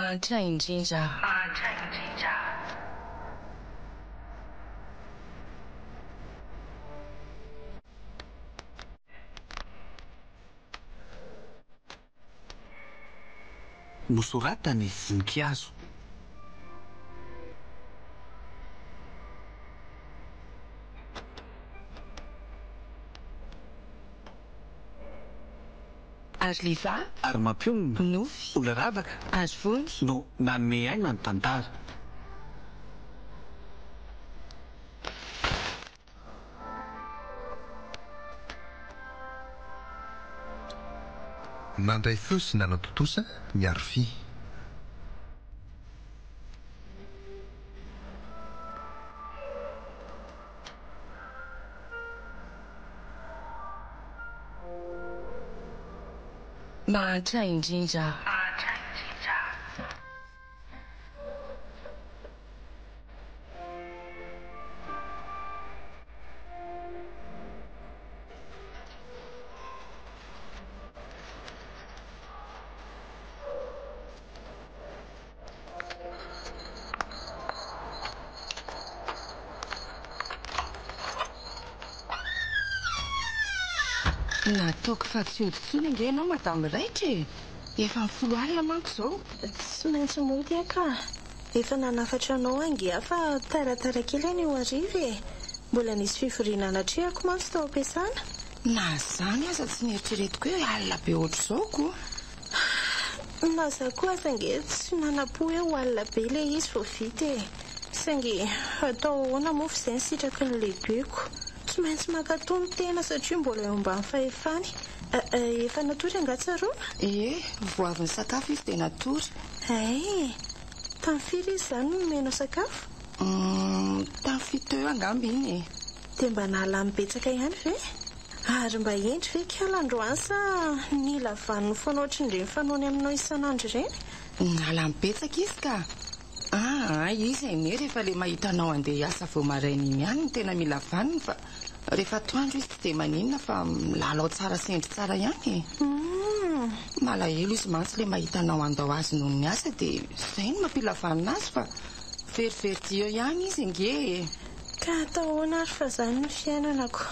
Mahantra indrindra. Mahantra indrindra. Nosoratany voninkazo. Ary Liva. Ary mampionona. Nofy. Olona ravaka. Ary vony. No nanome aina ny tantara. Nandray feo sy nanatontosa ny Arfi. Mahantra indrindra. Mahantra indrindra. Nataoko fa tsy hody intsony ange ianao Madame Raitra e! Efa folo alina manko izao. Tsy maintsy mody aho ka. Efa nanafatra anao ange aho fa taratara kely anio hariva e. Mbola nisy fivoriana natrehako mantsy tao am-piasana. Na izany aza tsy neritreretiko hoe alina be ohatr'izao ko. Na izaho koa aza ange tsy nanam-po hoe ho alina be ilay izy vao vita e. Saingy atao ahoana moa fa izay ny sitraky ny lehibeko. Tsy maintsy mankatò ny tena satria mbola eo ambany fahefany. Efa natory angaha tsaroana? Ie, vao avy nisakafo izy dia natory. Hay! Tamin'ny firy izy izany no nomenao sakafo? Tamin'ny fito eo angamba iny e. Dia mba nahalany betsaka ihany ve? Ary mba hendry ve kala androany sa nila vanony foana ohatran'ireny fanaony aminao isan'andro ireny? Nahalany betsaka izy ka! Aa izy anie rehefa le mahita anao andeha hiasa vao maraina iny ihany no tena mila vanony fa rehefa atoandro izy tsy dia maninona fa milalao tsara sy hendry tsara ihany e. Malahelo izy mantsy le mahita anao handao azy noho ny asa dia izay no mampila vanona azy fa verivery dia eo ihany izy ange e. Ka atao ahoana ary fa zany no fiainanako.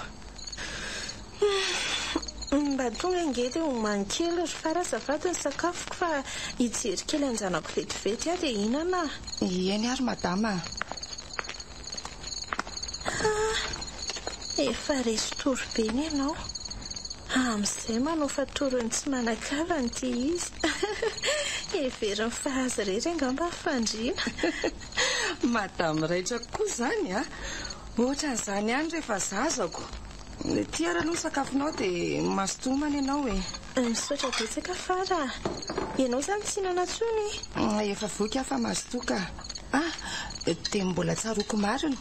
Mba tonga ange dia omano kely ry Fara azafady ny sakafoko fa hijery kely an-janako vetivety aho dia hihinana a. Eny ary madama a. Ah! Efa resy tory be ny anao. Amin'izay manao fatoron'ny tsy manan-kavana ity izy. Heveriny fa azy irery angamba ny fandriana. Madame raitra koa izany a! Ohatran'izany ihany rehefa zazako. Ity ary aloha ny sakafonao dia mazotoa homana ianao e. Misaotra betsaka Fara a! Ianao izany tsy hihinana intsony e? Efa voky aho fa mazotoa ka. Ah! Dia mbola tsaroako marina.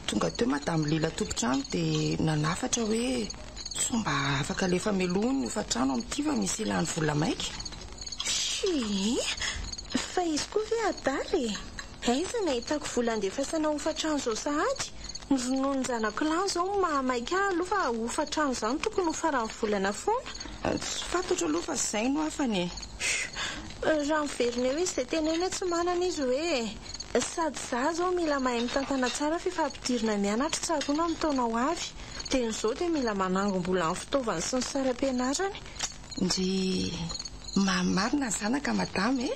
Tonga teo Madame Lila tompon-trano dia nanafatra hoe sao mba afaka alefa mialoha ny hofan-trano amin'ity fa misy ilany vola maika. Tsia! Fa izy koa ve adala e? Aiza no ahitako vola andefasana hofantrano izao sahady? Ny rononon-janako lany izao no mahamaika ahy aloha fa hofantrano izany tokony ho faran'ny volana foana. Tsy fantatro aloha fa izay no hafany e. Raha miverina eo izy dia teneno hoe tsy manana izy hoe sady izaho izao mila mahay mitantana tsara fifampidirana mianatra tsaroana amin'ny taona ho avy. Dia ny izao dia mila manangom-bola amin'ny fitaovany sy ny saram-pianarany. Ndry mamy marina ny zanaka madama e!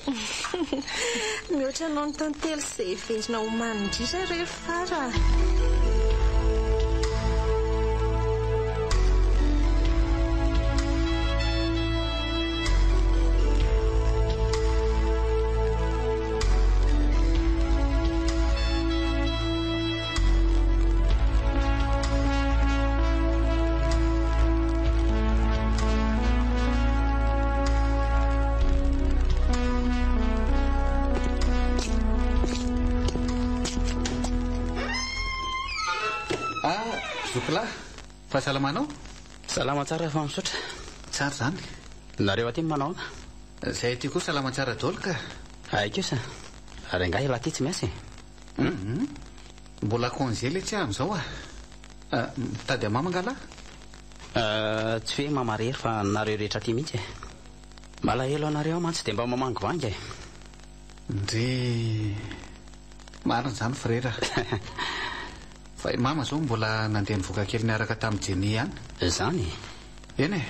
Mihoatra noho ny tantely izay heverina ho mamy indrindra re ry Fara a! Ah, zokilahy, fahasalamanao? Salama tsara fa misaotra. Tsara izany. Nareo aty manao ahoana? Izay aty koa salama tsara daholo ka. Hay kosa. Ary angaha ialahy aty tsy miasa e? Hum. Mbola congé letsy aho amin'izao ah. Mitady hamama angaha lahy? Tsy hoe mama rery fa nareo rehetra aty mihitsy e. Malahelo anareo aho mantsy dia mba mamangivangy e. Ndrii. Marina izany frera. Fa i mama izao mbola nandeha nivoaka kely niaraka tamin'i Jenny ihany. Izany? Eny e.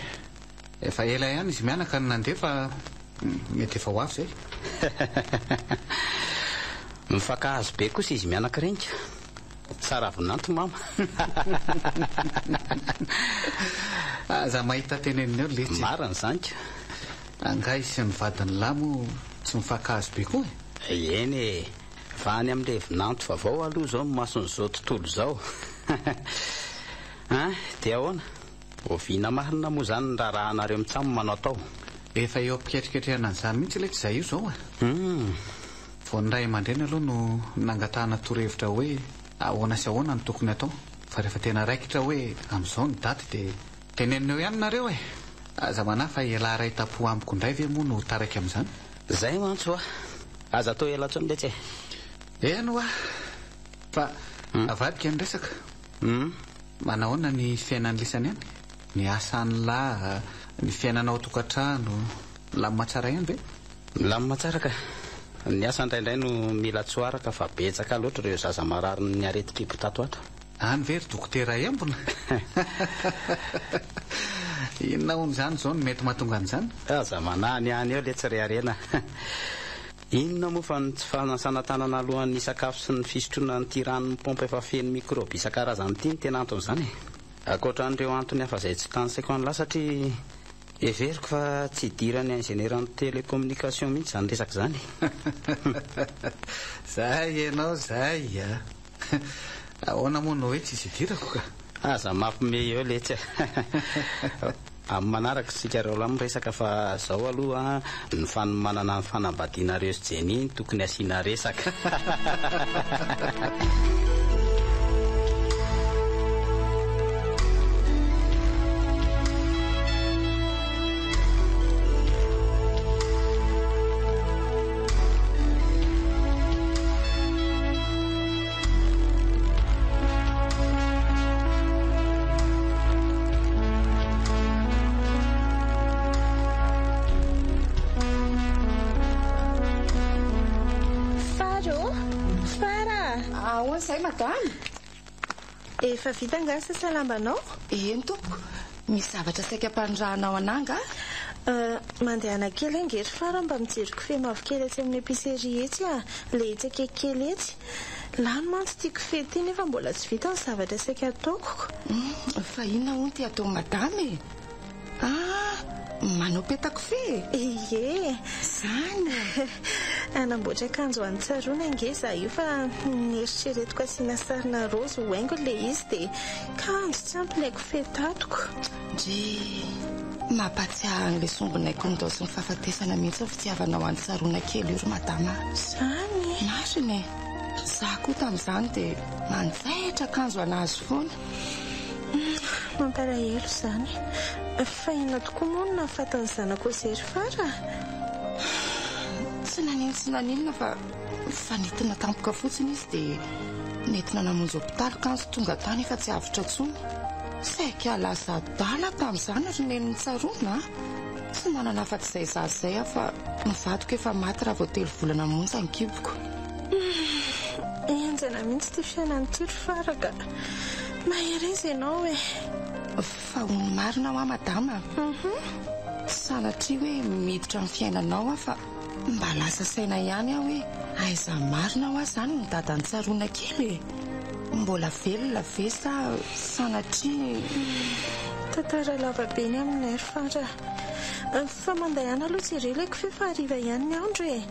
Efa ela ihany izy mianaka no nandeha fa mety efa ho avy izay. Mifankahazo be kosa izy mianaka ireny ka. Tsara vinanto mama. Aza mahita tenenina eo letsy e. Marina izany ka. Angaha izy sy ny vadiny lahy moa tsy mifankahazo be koa e? Eny e! Fa any amin'ilay vinanto vaovao aloha izao ny mason'izao tontolo izao. An! Dia ahoana? Oviana marina moa izany ny raharahanareo mitsam manao atao? Efa eo am-piketriketrehana an'izany mihitsy ilay tsy izaho io izao e! Vao ny ray aman-dreny aloha no nangatahana torohevitra hoe ahoana sy ahoana no tokony atao. Fa rehefa tena raikitra hoe amin'izao ny daty dia tenenina eo ihany nareo e! Aza manahy fa ialahy ray tampo amiko indray ve moa no ho taraiky amin'izany? Zay mantsy hoa! Aza atao ela intsony letsy e! Eny hoa! Fa avadika ny resaka. Manahoana ny fiainan'i lisany any? Ny asan'lah, ny fiainana ao an-tokantrano, milamina tsara ihany ve? Milamina tsara ka! Ny asa indraindray no mila tsoaraka fa betsaka loatra ireo zaza mararin'ny aretin-kibo tato ato. Any ve ry dokotera embona? Inona hono izany izao no mety mahatonga an'izany? Aza manahy ny any eo letsy ry Harena. Inona moa fa ny tsy fanasana tanana alohan'ny hisakafo sy ny fisotroana an'ity rano mipaompy efa feno mikraoba isan-karazany ity no tena anton'izany e! Ankoatra an'ireo antony hafa izay tsy tanisaiko an'lah satria heveriko fa tsy idiran'ny ingénieur en télécommunication mihitsy izany resaka izany. Zay ianao zay a! Ahoana moa no hoe tsisy idirako ka? Aza mampime eo letsy a! Amin'ny manaraka isika roalahy miresaka fa zao aloha ny fanomanana ny fanambadianareo sy Jenny no tokony asiana resaka. Fara ô! Fara! Ahoana izay madama? Efa vita angaha ny sasa lambanao? Eny tompoko. Misy zavatra saika ampanirahanao anah angaha? Euh, mandehana kely ange ry Fara mba mijery kofehy mavokely etsy amin'ny épicerie etsy ah, le etsy akaiky kely etsy. Lany mantsy ity kofehy ity nefa mbola tsy vita ny zavatra saika hataoko. Hum, fa inona hono ity ataon'i madama e? Ah, manao peta-kofehy e? Ie. Izany e! Hanamboatra akanjo ho an'i Tsaroana ange izaho io fa neritreretiko asiana sarina raozy ho haingony ilay izy dia kanjo tsy ampy ilay kofehy tatiko. Ndrii! Mampatsiahy an'ilay sombinaiko nindaosin'ny fahafatesana mihitsy ny fitiavanao an'i Tsaroana kely io ry madama a! Izany e! Marina e! Izaho koa tamin'izany dia manjaitra akanjo an'azy foana. Mampalahelo izany. Fa inona tokoa moa no nahafaty ny zanako Ozery fara? Tsy naninona tsy naninona fa nifanintona tampoka fotsiny izy dia nentina namonjy hopitaly kanjo tonga tany efa tsy avotra intsony. Saika lasa adala tamin'izany ry neny Tsaroana a! Tsy manana afa-tsy izay zaza izay aho fa ny vadiko efa maty raha vao 3 volana monja ny kiboko. Henjana mihitsy ity fiainana ity ry Fara ka! Mahereza ianao e! Fa hono marina hoa madama a! Tsy sanatria hoe miditra amin'ny fiainanao aho fa mba lasa saina ihany aho hoe aiza marina hoa izany ny dadan'i Tsaroana kely e! Mbola velona ve sa sanatria. Tantara lava be ny aminay ry Fara a! Fa mandehana aloha jereo ilay kofehy fa hariva ihany ny andro e!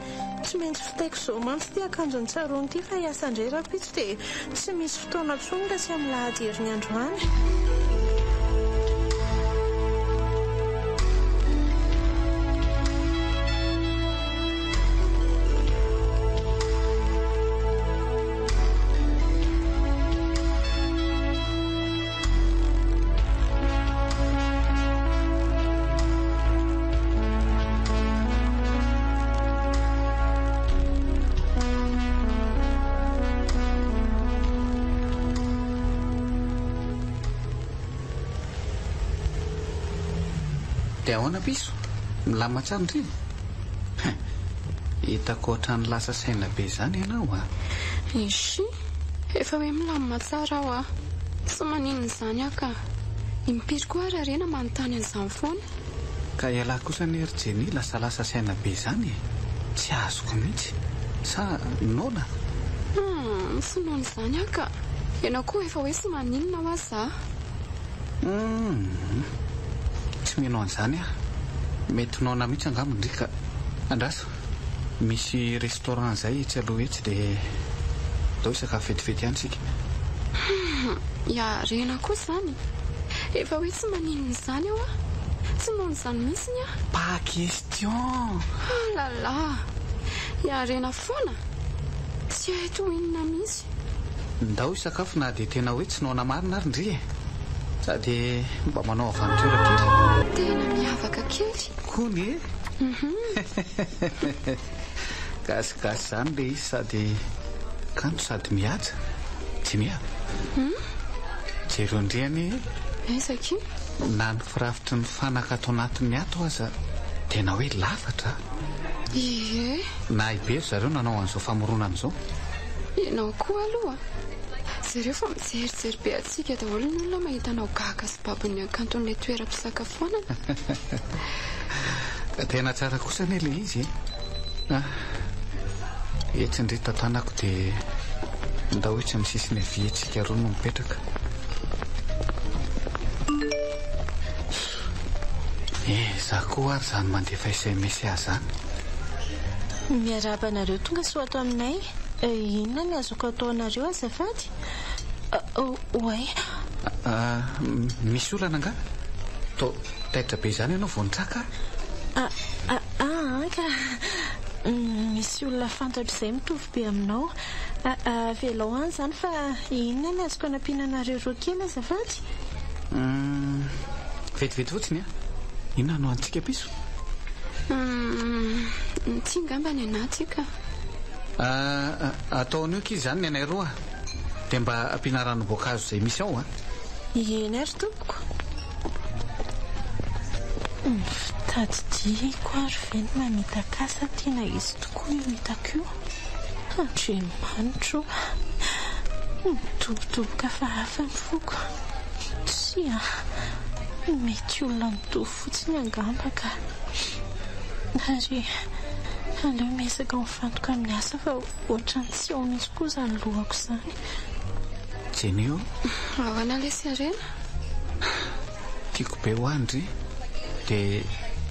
Tsy maintsy vitaiko izao mantsy ity akanjon'i Tsaroana ity fa hiasa indray rahampitso dia tsy misy fotoana intsony raha tsy amin'ny lahady herin'ny androany. Dia ahoana piso? Milamina tsara ndry e? Hitako ohatran'ny lasa saina be izany ianao a! Ishi, efa hoe milamina tsara aho a! Tsy maninona izany aho ka! Impiry koa ary Harena manontany an'izany foana? Ka ialahy kosa anie ry Jenny lasalasa saina be izany e! Tsy azoko mihitsy. Sa noana? Hum, tsy noana izany aho ka! Ianao koa efa hoe tsy maninona hoa za. Humm! Tsy mino an'izany aho. Mety noana mihitsy angamba ndry ka. Andraso, misy restaurant izay etsy aloha etsy dia ndao hisakafo vetivety ihany isika. Humm! I Harena koa izany? Efa hoe tsy maninona izany aho ah! Tsy noana izany mihitsiny aho. Pas question! Ah là là! I Harena foana? Tsy hay tohinina mihitsy. Ndao hisakafo na dia tena hoe tsy noana marina ary ndry e! Sady mba manao aventure kely. Tena miavaka kely. Hono e! Gasigasy izany ilay izy sady kanto sady mihaja. Jimmy a! Jereo ndry anie e! Aiza akia? Na ny firafitry ny fanaka ato anatiny ato aza tena hoe lafatra a! Ie! Nahay be ry zareo nanao an'izao famoronana izao. Ianao koa aloha. Jereo fa mijerijery be antsika daholo ny olona mahita anao gaga sy babon'ny hakanton'ilay toeram-pisakafoanana. Ka tena tsara kosa anie ilay izy e. Ah, etsy ndry tantanako dia ndao etsy amin'ny sisiny havia tsika roa no mipetraka. Eh, za koa ary izany mandefa sms ahy izany. Miarahaba anareo tonga soa ato aminay. Inona ny azoko atao anareo azafady? Oay. Misy olana angaha? Toa taitra be izany ianao vao nitraka ah. Ah ka misy olona fantatro izay mitovy be aminao. Avelao any izany fa inona ny azoko anampiana anareo roa kely azafady? Hum, vetivety fotsiny an. Inona no hanintsika piso? Hum, ity angamba ny anaty ka. Ah, atao an'io akia izany ny anay roa. Dia mba ampiana ranom-boankazo izay misy ao an. Eny ary tompoko. Ny fitadidiako ary ve ny mamitaka asa tena izy tokoa io hitako io. Andriamanitro o! Midobodoboka hafahafa ny foko. Tsia, mety olona mitovy fotsiny angamba ka. Ary aleo miezaka mifantoka amin'ny asa fa ohatran'ny tsy ao mihitsy koa izany lohako izany. Jenny o! Ahoana lesy Harena? Tiako be hoa ndry, dia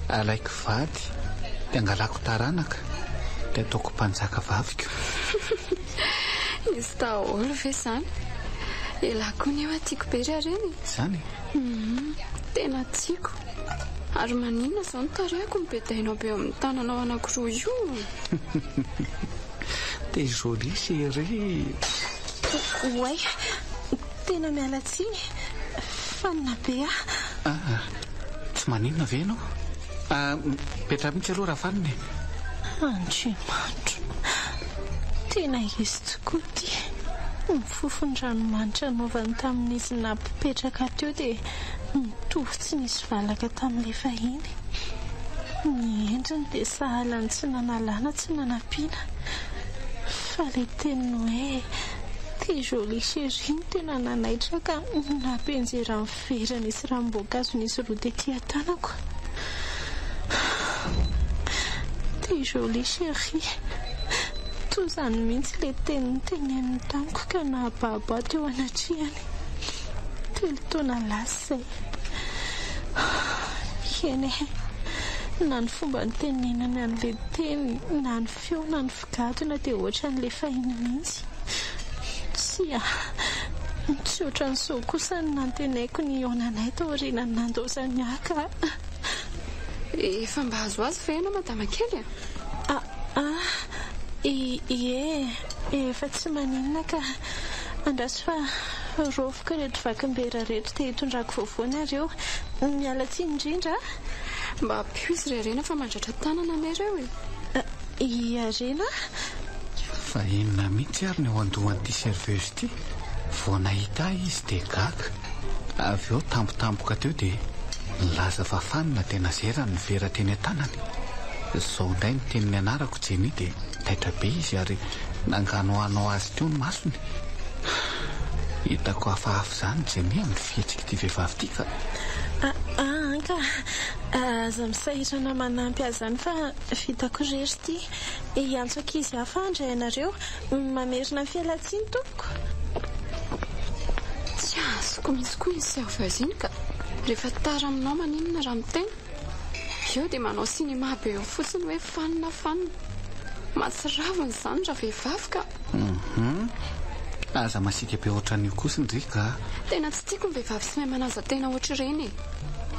alaiko vady, dia angalako taranaka, dia ataoko mpanjaka vaviko. Izy daholo ve izany? Elah koa nefa tiako be ry Harena e! Izany e? Hum, tena tiako. Ary maninona izao ny tarehiko no bedainao be eo amin'ny tananao anankiroa io? T'es jolie chérie. Oay, tena miala tsiny, fanina be aho. Ah, tsy maninona ve ianao? Ah, mipetraha mihitsy aloha raha fanina e. Andriamanitro, tena izy tokoa ity. Ny fofon-dranomanitra nanaovany tamin'izy nampipetraka teo dia mitovy tsy nisy valaka tamin'ilay fahiny. Ny endriny dia sahala ny tsy nanalana tsy nanampiana. Fa ilay teniny hoe T'es jolie chérie no tena nanaitra ka nampianjera ny vera nisy ranom-boankazo nisy roa tety an-tanako. T'es jolie chérie. Toa izany mihitsy ilay teny noteneniny tamiko ka nahababo ahy teo anatrehany. Telo taona lasa izay. Eny e, na ny fomba nitenenany an'ilay teny, na ny feo, na ny figadona dia ohatran'ilay fahiny mihitsy. Tsia, tsy ohatran'izao kosa no nantenaiko ny hihaonanay taorian'ny nandaozany ahy ka. Efa mba azoazo ve ianao madama kely a? Ah, ah, ie, efa tsy maninona ka. Andraso fa raofiko ireto vakim-bera ireto dia hitondrako vaovao nareo. Miala tsiny indrindra a! Mba ampio izy ry Harena fa mandratra tanana anie ireo e! I Harena? Fa inona mihitsy ary ny ao an-dohan'ity serveuse ity? Vao nahita ahy izy dia gaga. Avy eo tampotampoka teo dia nilaza fa fanina dia nazerany ny vera teny an-tanany. Izao indray niteny ny anarako Jenny dia taitra be izy ary nanganohano azy teo ny masony. Hitako hafahafa izany Jenny amin'ny fihetsik'ity vehivavy ity ka. Aa ka, aza misahirana manampy ahy izany fa vitako irery ity. Hiantso ankizy hafa aho handray anareo. Mamerina ny fialan-tsiny tompoko. Tsy azoko mihitsy koa iny serveuse iny ka. Rehefa tara aminao maninona raha miteny? Eo dia manao cinéma be eo fotsiny hoe fanina fanina. Mahatsiravina izany raha vehivavy ka. Hum. Aza masiaka be ohatran'io kosa ndry ka. Tena tsy tiako ny vehivavy tsy mahay manaja tena ohatr'ireny e.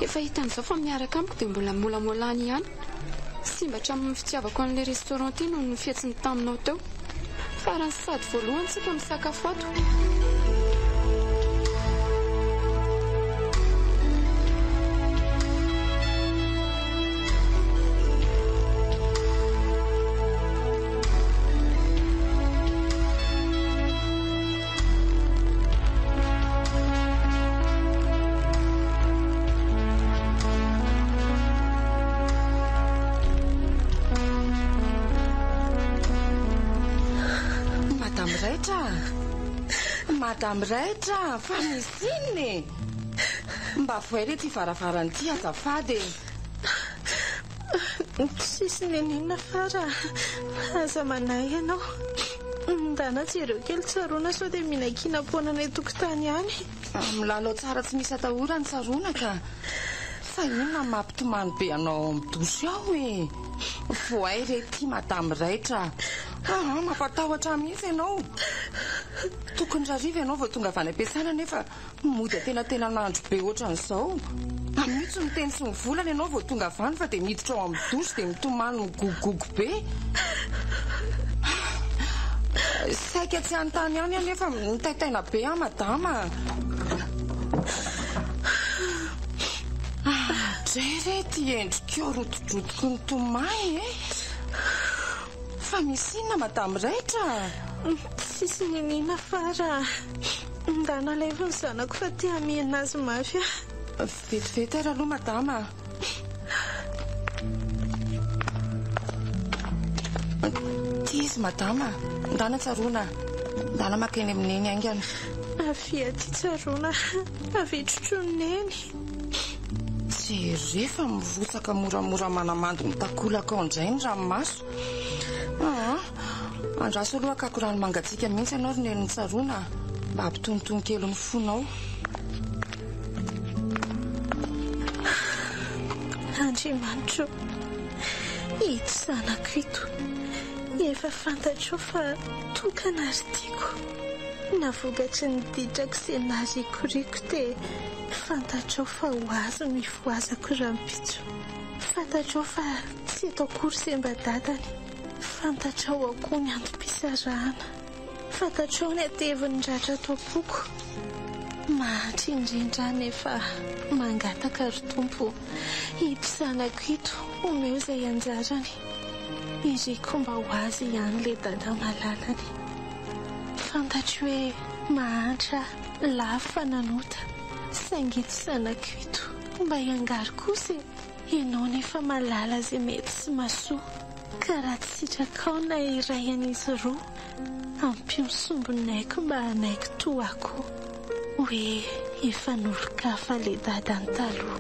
Efa hitany izao fa miaraka amiko dia mbola molamoalany ihany. Simba hatramin'ny fitiavako an'ilay restaurant ity noho ny fihetsiny taminao teo. Farany sady voalohany tsika misakafo ato. Madame Raitra a! Madame Raitra a! Fa misy inona e? Mba vohay re ity varavarana ity azafady e! Tsisy n'inon'inona Fara a! Aza manahy ianao. Ndana jereo kely tsaroana sao dia mihinankinam-poana any an-tokotany any. Milalao tsara tsy misy atahorana tsaroana ka. Fa inona no mampitomany be anao ao amin'ny douche ao e? Vohay re ity madame raitra a! Aa mampatahotra ahy mihitsy ianao. Tokony rariva ianao vao tonga avy any am-piasana nefa Mody antenatenan'andro be ohatran'izao. Amin'io tsy miteny sy mivolana ianao vao tonga avy any fa dia miditra ao amin'ny douche dia mitomany migogogogo be. Saika tsy hanontany ihany aho nefa mitaintaina be aho madama. Dray re ity endrikao rotidrotiky ny tomany e! Fa misy inona madame raitra? Tsisy niniana fara. Ndana alaivo ny zanako fa te hamihina azy mafy aho. Vetivety ary aloha madama a. Ity izy madama a. Ndana tsaroana. Ndana maka eny amin'i Neny haingana. Avia aty tsaroana. Avia trotroin'i Neny. Jereo fa mirotsaka moramora manamando ny takolaka ao indray ny ranomaso. Aa! Andraso aloha hakako rano mangatsiaka mihitsy ianao ry Neny tsaroana a! Mba hampitonitony kely ny fonao. Andriamanitro o! Ito zanako ito, efa fantatrao fa tokana ary tiako. Na vokatry ny ditrako sy narikoriko dia fantatrao fa ho azy no hifohazako rahampitso. Fantatrao fa tsy eto akory semba dadany. Fantatrao ao koa ny antom-pisarahana. Fantatrao ny hatevin'ny ratra ato am-poko. Mahantra indrindra aho nefa mangataka ry Tompo o! Ito zanako ito omeo izay anjarany. Iriko mba ho azy ihany ilay dada malalany. Fantatro hoe mahantra aho, lavo fa nanota. Saingy ito zanako ito mba hiangary kosa e! Ianao nefa mahalala izay mety sy mahasoa. Ka raha tsy sitrakao na iray an'izy roa, ampio ny sombin'aiko mba hanaiky toa ahy koa. Hoe efa n'olon-kafa le dadany taloha.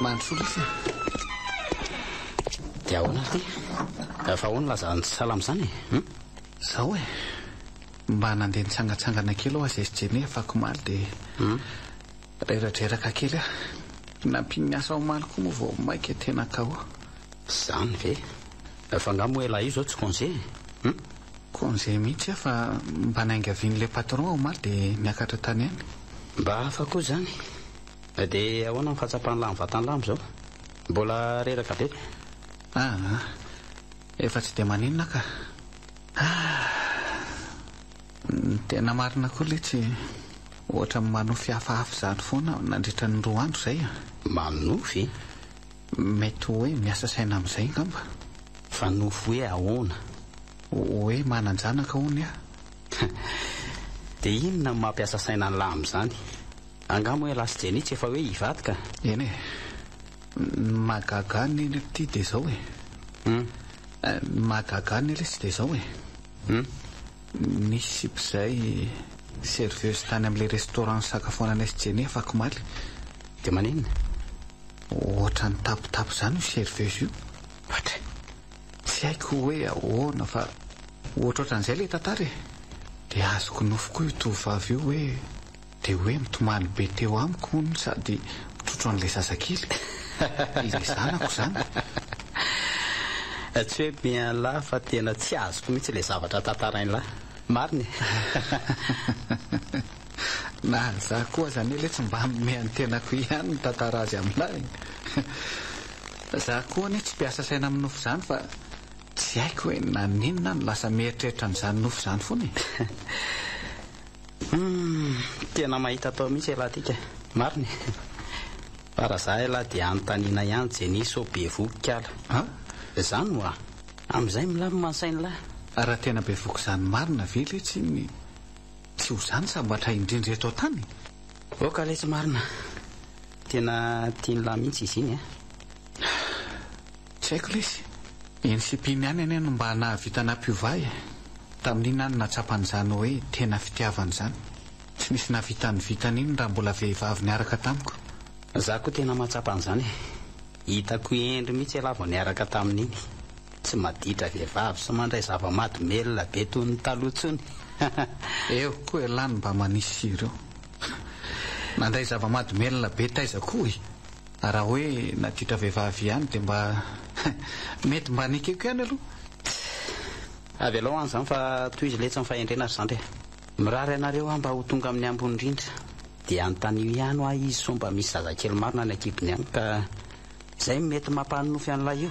Mandrosoa lesy a! Dia ahoana ry ty? Fa ahoana laza ny tsy salama izany e? Hum? Zao e! Mba nandeha nitsangatsangana kely aho aza SJ afakomaly dia Reradreraka kely aho. Nampian'ny asa omaly koa moa vao maika tena KO. Zany ve? Fa nga moa elah io zao tsy congé e? Hum? Congé mihitsy aho fa mba niangavian'ilay patron aho omaly dia niakatra tany ihany. Mba hafa koa izany. Dia ahoana ny fahatsapan'lah ny vatan'lah amin'izao? Mbola reraka be ve? Aa. Efa tsy dia maninona ka. Ah! Ny tena marina koa letsy, ohatran'ny manofy hafahafa izany foana aho nandritra ny 2 andro izay a. Manofy? Mety hoe miasa saina amin'izay angamba. Fa nofy hoe ahoana? Hoe manan-janaka hono aho. Dia inona no mampiasa saina an'lah amin'izany? Angaha moa ialahy sy Jenny tsy efa hoe hivady ka? Eny e. Ny mahagaga ahy anie ity dia izao e. Ny mahagaga ahy anie lesy dia izao e. Nisy sipa izay serveuse tany amin'ilay restaurant nisakafoananay sy Jenny afakomaly. Dia maninona? Ohatran'ny tapitapy izany io serveuse io. Ohatra? Tsy haiko hoe ahoana fa ohatrohatran'izay ilay tantara e. Dia azoko nofy koa io tovovavy io hoe dia hoe mitomany be teo amiko hono sady mitrotro an'ilay zazakely. Ilay zanako izany. Tsy hoe bien lah fa tena tsy azoko mihitsy ilay zavatra tantarain'lah. Marina e. Na za koa aza anie letsy mba hanome an'ny tenako ihany ny tantara azy amin'lah e. Za koa anie tsy mpiasa saina amin'ny nofy izany fa tsy haiko hoe naninona aho no lasa mieritreritra an'izany nofy izany foana e. Humm, tena mahita atao mihitsy ialahy ty ka. Marina e. Fa raha za ialahy dia anontaniana ihany Jenny sao bevohoka kala. An? Izany hoa. Amin'izay milamina ny sain'lah. Raha tena bevohoka izany marina ve letsy iny tsy ho za ny sambatra indrindra eto an-tany? Oka letsy marina. Tena tian'lah mihitsy izy iny an. Tsy haiko lesy. Iny sipa iny ihany anie no mba nahavita nampiova ahy e. Tamin'iny aho no nahatsapa an'izany hoe tena fitiavana izany. Tsy nisy nahavita ny vitan'iny raha mbola vehivavy niaraka tamiko. Za koa tena mahatsapa an'izany e. Hitako hendry mihitsy ialahy vao niaraka tamin'iny. Tsy maditra vehivavy sy mandray zava-mahadomelina be toy ny taloha intsony. Eo koa ialahy no mba manisy sira eo. Nandray zava-mahadomelina be taiza koa e. Raha hoe naditra vehivavy ihany dia mba mety mba nekeko ihany aloha. Avelao any izany fa tohizo letsy ny fahendrena ry zandry a. Mirary anareo aho mba ho tonga amin'ny ambony indrindra. Dia anontanio ihany hoa izy sao mba misy zazakely marina any an-kibony any ka izay no mety mampanonofy an'ilay io.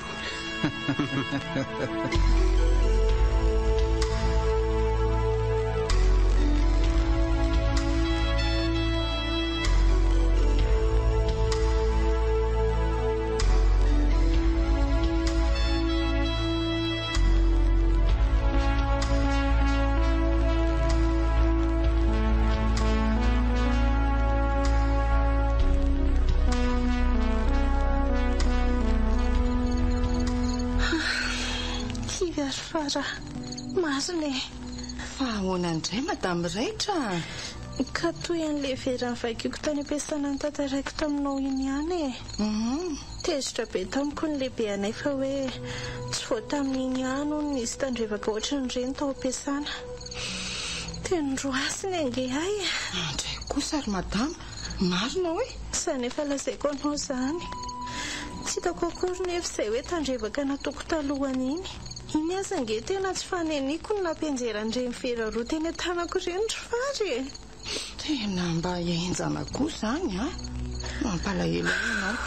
Kivy ary Fara. Marina e. Fa ahoana indray Madame Raitra a? Ka toy an'ilay vera novakiako tany am-piasana notantaraiko taminao iny ihany e. Tezitra be tamiko ny lehibeanay fa hoe tsy vao tamin'iny ihany hono nisy tandrevaka ohatran'ireny tao am-piasana. Dia noroasiny ange ahy e. Andray kosa ry madama, marina hoe? Izany efa lazaiko anao izany. Tsy hitako akory nefa izay hoe tandrevaka nataoko talohan'iny. Iny aza ange tena tsy faneniko ny nampianjera an'ireny vera roa teny an-tanako ireny ry Fary e. Tena mba henjana koa izany an! Mampalahelo ahy ianao.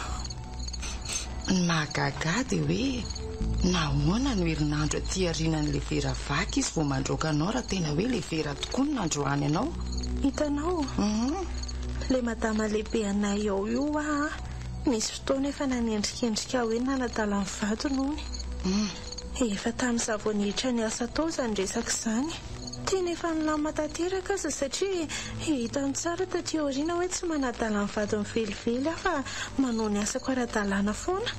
Ny mahagaga ahy dia hoe nahoana no herinandro aty aorianan'ilay vera vaky izy vao mandroaka anao raha tena hoe ilay vera tokoa no nandroahany anao? Hitanao? Ilay madama lehibe anay ao io hoa an, nisy fotoana efa nanendrikendrika ahy hoe nanadala ny vadiny hono. Efa tamin'izaho vao niditra niasa tao izany resaka izany. Tena efa nilamina tanteraka aza satria hitany tsara taty aoriana hoe tsy manadala ny vadiny velively aho fa manao ny asako ara-dalàna foana.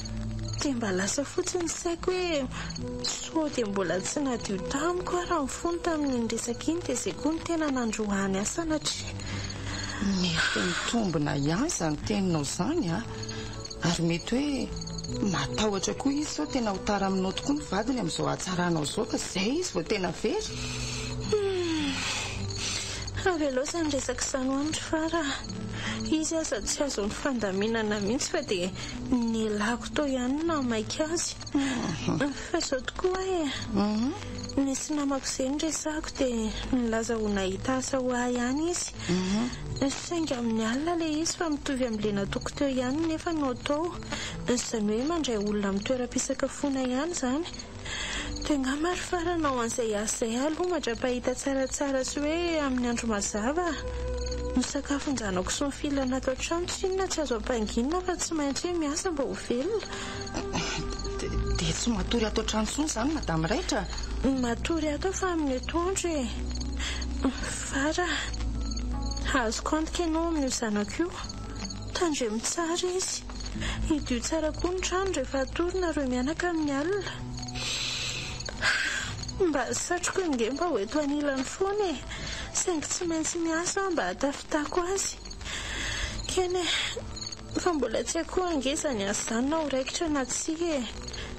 Dia mba lasa fotsiny ny saiko hoe sao dia mbola tsy nadio tamiko aho raha ny fony tamin'iny resaka iny dia izay koa no tena nandroahany ahy sanatria. Mety mitombina ihany izany teninao izany an! Ary mety hoe matahotra koa izy sao tena ho tara aminao tokoa ny vadiny amin'izao hatsaranao izao ka izay izy vao tena very. Humm. Avelao izany resaka izany ho any ry Fara a. Izy aza tsy azony fandaminana mihitsy fa dia nialako tao ihany no nahamaika azy. Fa izao tokoa e. Nisy namako izay noresahako dia nilaza ho nahita asa ho ahy ihany izy. Saingy amin'ny alina ilay izy fa mitovy amin'ilay nataoko teo ihany nefa no atao. Izany hoe mandray olona amin'ny toeram-pisakafoana ihany izany. Dia angamba ry Fara hanao an'izay asa izay aloha mandra-pahita tsaratsara sy hoe amin'ny andro mazava. Ny sakafon-janako sy ny filana ato an-trano tsinona tsy azo ampanginina fa tsy maintsy hoe miasa mba ho velona. Dia tsy matory ato an-trano intsony izany Madame Raitra? Matory ato aho fa amin'ny atoandro e. Fara, azoko antoka ianao amin'io zanako io. Tandremo tsara izy. Hidio tsara koa ny trano rehefa hatory nareo mianaka amin'ny alina. Mba satriko ange mba ho eto anilany foana e. Saingy tsy maintsy miasa aho mba hahatafitako azy. Keny e. Fa mbola tsy haiko koa ange izany asa izany na ho raikitra na tsia e.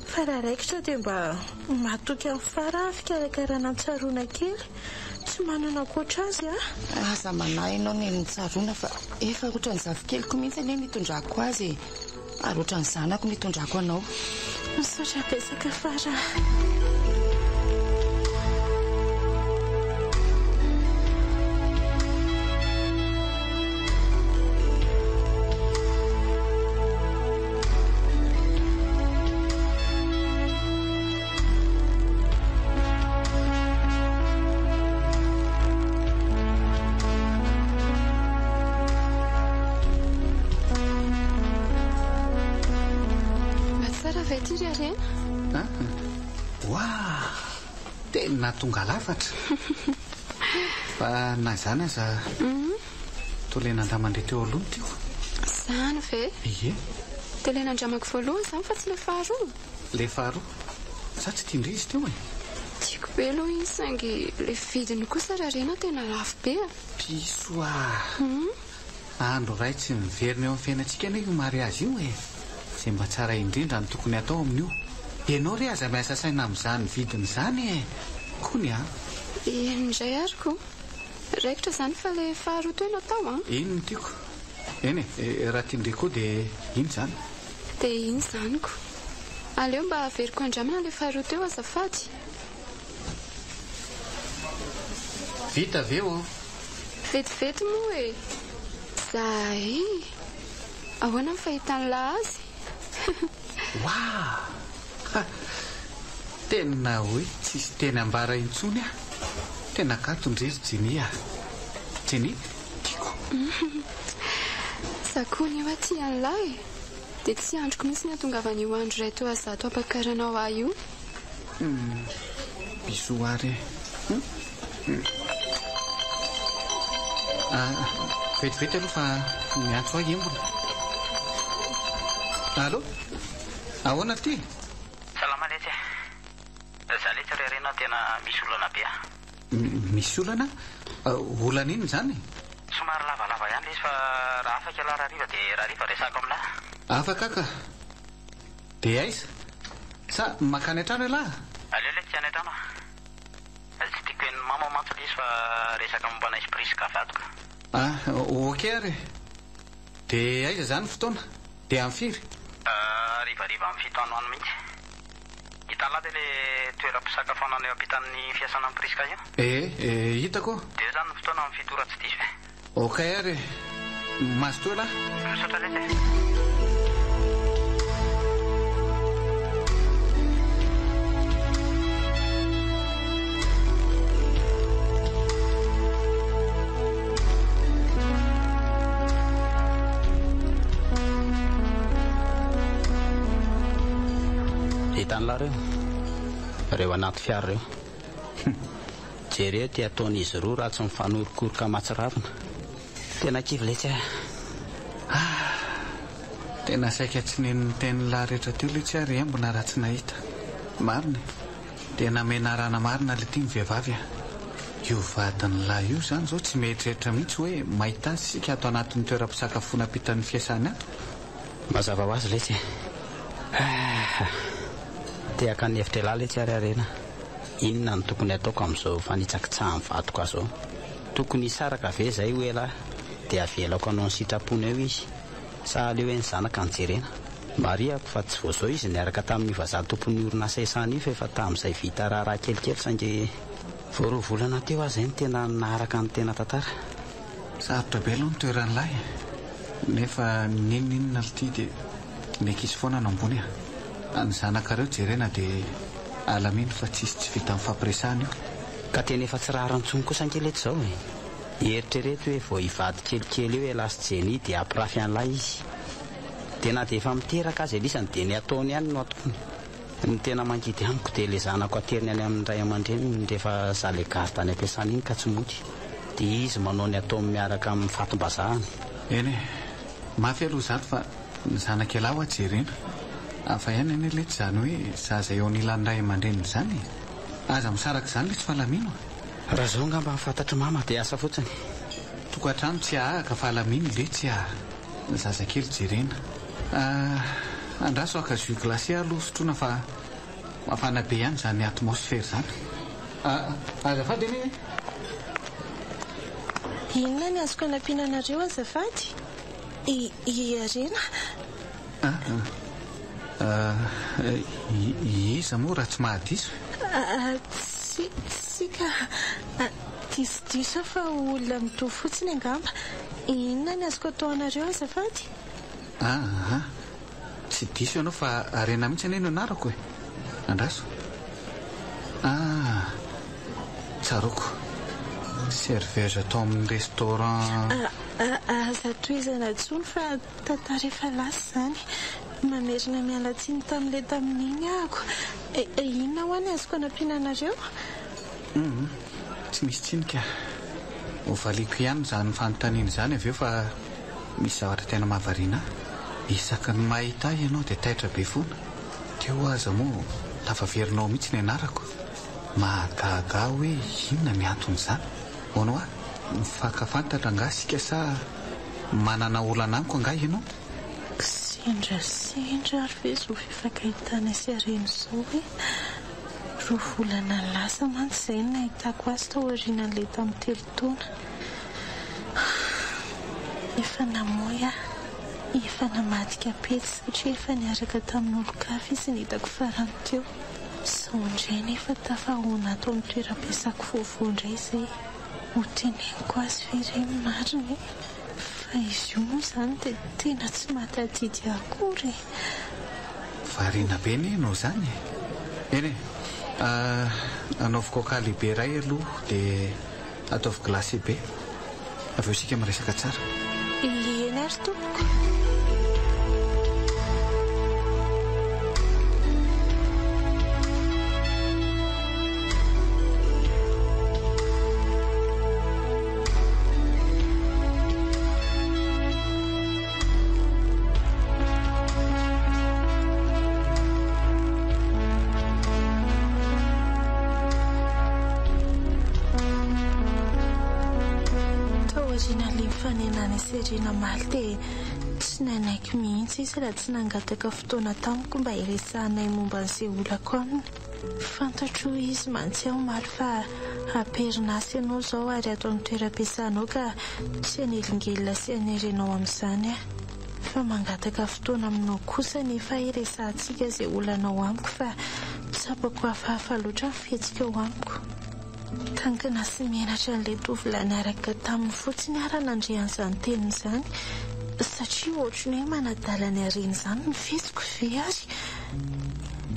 Fa raha raikitra dia mba matoky an'i Fara aho fikarakarana an'i Tsaroana kely. Tsy manana ankoatra azy aho. Aza manahy ianao ny amin'i Tsaroana fa efa ohatran'ny zafikeliko mihitsy anie ny itondrako azy e. Ary ohatran'ny zanako ny itondrako anao. Misaotra betsaka Fara a. Mba tsara ve ity ry Harena? Ah, Waouh! Tena tonga lafatra. Fa na izany aza, toa ilay nandramandre teo aloha no tiako. Izany ve? Ie. Dia ilay nandramako voalohany izany fa tsy ilay faharoa? Ilay faharoa. Sa tsy tian-dry izy teo e? Tiako be aloha iny saingy ilay vidiny kosa rarena tena lafo be a! Piso a! Andro iray tsy miverina eo amin'ny fiainantsika anie io mariazy io e! Izay mba tsara indrindra no tokony hatao amin'io. Ianao re aza miasa saina amin'izany vidiny izany e! Kony a! Eny indray ary ko! Raikitra izany fa ilay faharoa teo no atao an! Iny no tiako. Eny e, raha tian-dry koa dia iny izany. Dia iny izany ko. Aleo mba averiko andramana ilay faharoa teo azafady. Vita ve ô? Vetivety moa e! Zay! Ahoana ny fahitan'lah azy? Waah! Ha! Tena hoe tsisy teny ambara intsony aho. Tena kanto ndry ry Jenny ah! Jenny, tiako. Za koa anie hoa tia an'lah e! Dia tsy andriko mihitsy ny hatongavan'io andro iray toa zato hampakaranao ahy io. Humm bisous ary e. Humm. Ah, vetivety aloha fa miantso ahy embona. Allô? Ahoana ty? Salama letsy e. Za letsy ry Harena tena misy olana be a. Misy olana? Olana inona izany e? Somary lavalava ihany ilay izy fa raha afaka ialahy rahariva dia rahariva resahako aminà. Afaka ka. Dia aiza? Sa mankany an-trano ialahy? Aleo ilay tsy any an-trano a. Tsy tiako henon'i mama mantsy ilay izy fa resaka momba anay sy Prisca vadiko. Ah, ok ary e. Dia aiza izany ny fotoana? Dia amin'ny firy? Harivariva amin'ny fito any ho any mihitsy. Hitan'lah ve le toeram-pisakafoanana eo ampitan'ny fiasana an'i Prisca io? Ee, ee, hitako. Dia eo izany ny fotoana amin'ny fito ora tsy diso e. Ok ary e. Mazotoa elah. Misaotra letsy e. Hitan'lah reo? Reo anaty fiara reo. Jereo ty ataon'izy roa raha tsy mifanorokoroka mahatsiravina. Tena kivy letsy ah. Ah! Tena saika tsy nino ny tenin'lah rehetra teo letsy aho ry embona raha tsy nahita. Marina e. Tena menarana marina le ty ny vehivavy a! Io vadin'lah io zany zao tsy mieritreritra mihitsy hoe mahita azy isika ato anatin'ny toeram-pisakafoana ampitan'ny fiasany ato. Mazava ho azy letsy e! Ah! Te haka ny hevitr'elah letsy ary Harena. Inona no tokony hataoko amin'izao fanitsakitsahan'ny vadiko ahy zao? Tokony hisaraka ve zay hoy elah dia avelako hanao ny sitrapony eo izy? Sa aleo hoe ny zanaka no jerena? Marihako fa tsy vao izao izy niaraka tamin'io vazaha tompon'ny orinasa Esana io fa efa tamin'izay vita raharaha kelikely saingy vao roa volana teo aho izay no tena naharaka ny tena tantara. Sarotra be aloha ny toeran'lahy e! Nefa n'inon'inona lty dia ny ankizy foana no ambony a! Ny zanakareo jerena dia Alamino fa tsisy tsy vita mifampiresahana io. Ka tena efa tsy rariny intsony kosa ange letsy izao e. Eritrereto hoe vao hivady kelikely eo ialahy sy Jenny dia hampirafy an'ilay izy. Dia na dia efa miteraka aza elisany dia ny ataony ihany no ataony. Ny tena mangidy amiko dia ilay zanako ateriny any amin'ny ray aman-dreniny rehefa za le garde any am-piasana iny ka tsy mody. Dia izy manao ny ataony miaraka amin'ny fatim-bazahany. Eny e, mafy aloha izany fa ny zanak'ialahy hoa jerena. Hafa ihany anie letsy izany hoe zaza eo anilan'ny ray aman-dreniny izany e. Aza misaraka izany letsy fa lamino a. Raha izao angamba ny fantatr'i mama dia asa fotsiny. Tokantrano tsy ahahaka fa lamino letsy a. Ny zazakely jerena. Ah, andraso haka jus glacé aloha sotroina fa mafana be ihany izany atmosphère izany. Ah, azafady anie e. Inona ny azoko anampiana anareo azafady? I, i Harena. Ah, ah, iza moa raha tsy mahadiso? Ah, tsy, tsy ka. Diso diso aho fa olona mitovy fotsiny angamba. Inona ny azoko atao anareo azafady? Aa! Tsy diso ianao fa Harena mihitsy anie no anarako e! Andraso. Ah! Tsaroako. Serveuse tao amin'ny restaurant. Aza tohizana intsony fa tantara efa lasa izany. Mamerina miala tsiny tamin'ilay tamin'iny ahako. Inona hoa ny azoko anampiana anareo? Humm, tsy misy tsiny ka. Ho valiako ihany izany fanontaniana izany avy eo fa misy zavatra tena mahavariana ahy. Isaky ny mahita ahy ianao dia taitra be foana. Teo aza moa tafaverinao mihitsy ny anarako. Mahagaga ahy hoe inona ny anton'izany. Hono hoa, mifankafantatra angaha isika sa manana olana amiko angaha ianao? Kisendrasendra ary ve izao fifankahitana sy harena izao e? Roa volana lasa mantsy izay no nahitako azy tao aorianan'ilay tamin'ny telo taona. Efa namoy aho. Efa namadika pejy satria efa niaraka tamin'olon-kafa izy ny hitako farany teo. Izao indray nefa tafahoana ato amin'ny toeram-piasako vaovao indray izay. Ho teneniko azy ve re ny marina e? Fa izy io moa izany dia tena tsy mahatadidy ahy akory e! Variana be anie ianao izany e! Eny e! Anaovy coca lehibe iray aloha dia ataovy glacé be. Avy eo isika miresaka tsara. Eny ary tompoko. Taorian'ilay nifanenan'i Serena omaly dia tsy nanaiky mihitsy izy raha tsy nangataka fotoana tamiko mba hiresahanay momba an'izay olako aminy. Fantatro hoy izy mantsy aho omaly fa am-perinasa ianao izao ary ato amin'ny toeram-piasanao ka tsy hanelingelina sy hanerenao amin'izany aho. Fa mangataka fotoana aminao kosa anefa aho hiresahantsika izay olanao amiko fa tsapako hafahafa loatra ny fihetsikao amiko. Tankina sy menatra an'ilay tovolahy niaraka taminy fotsiny aho raha nandre an'izany teniny izany satria ohatry ny hoe manadala ny harena izany ny fihetsiko ve ary?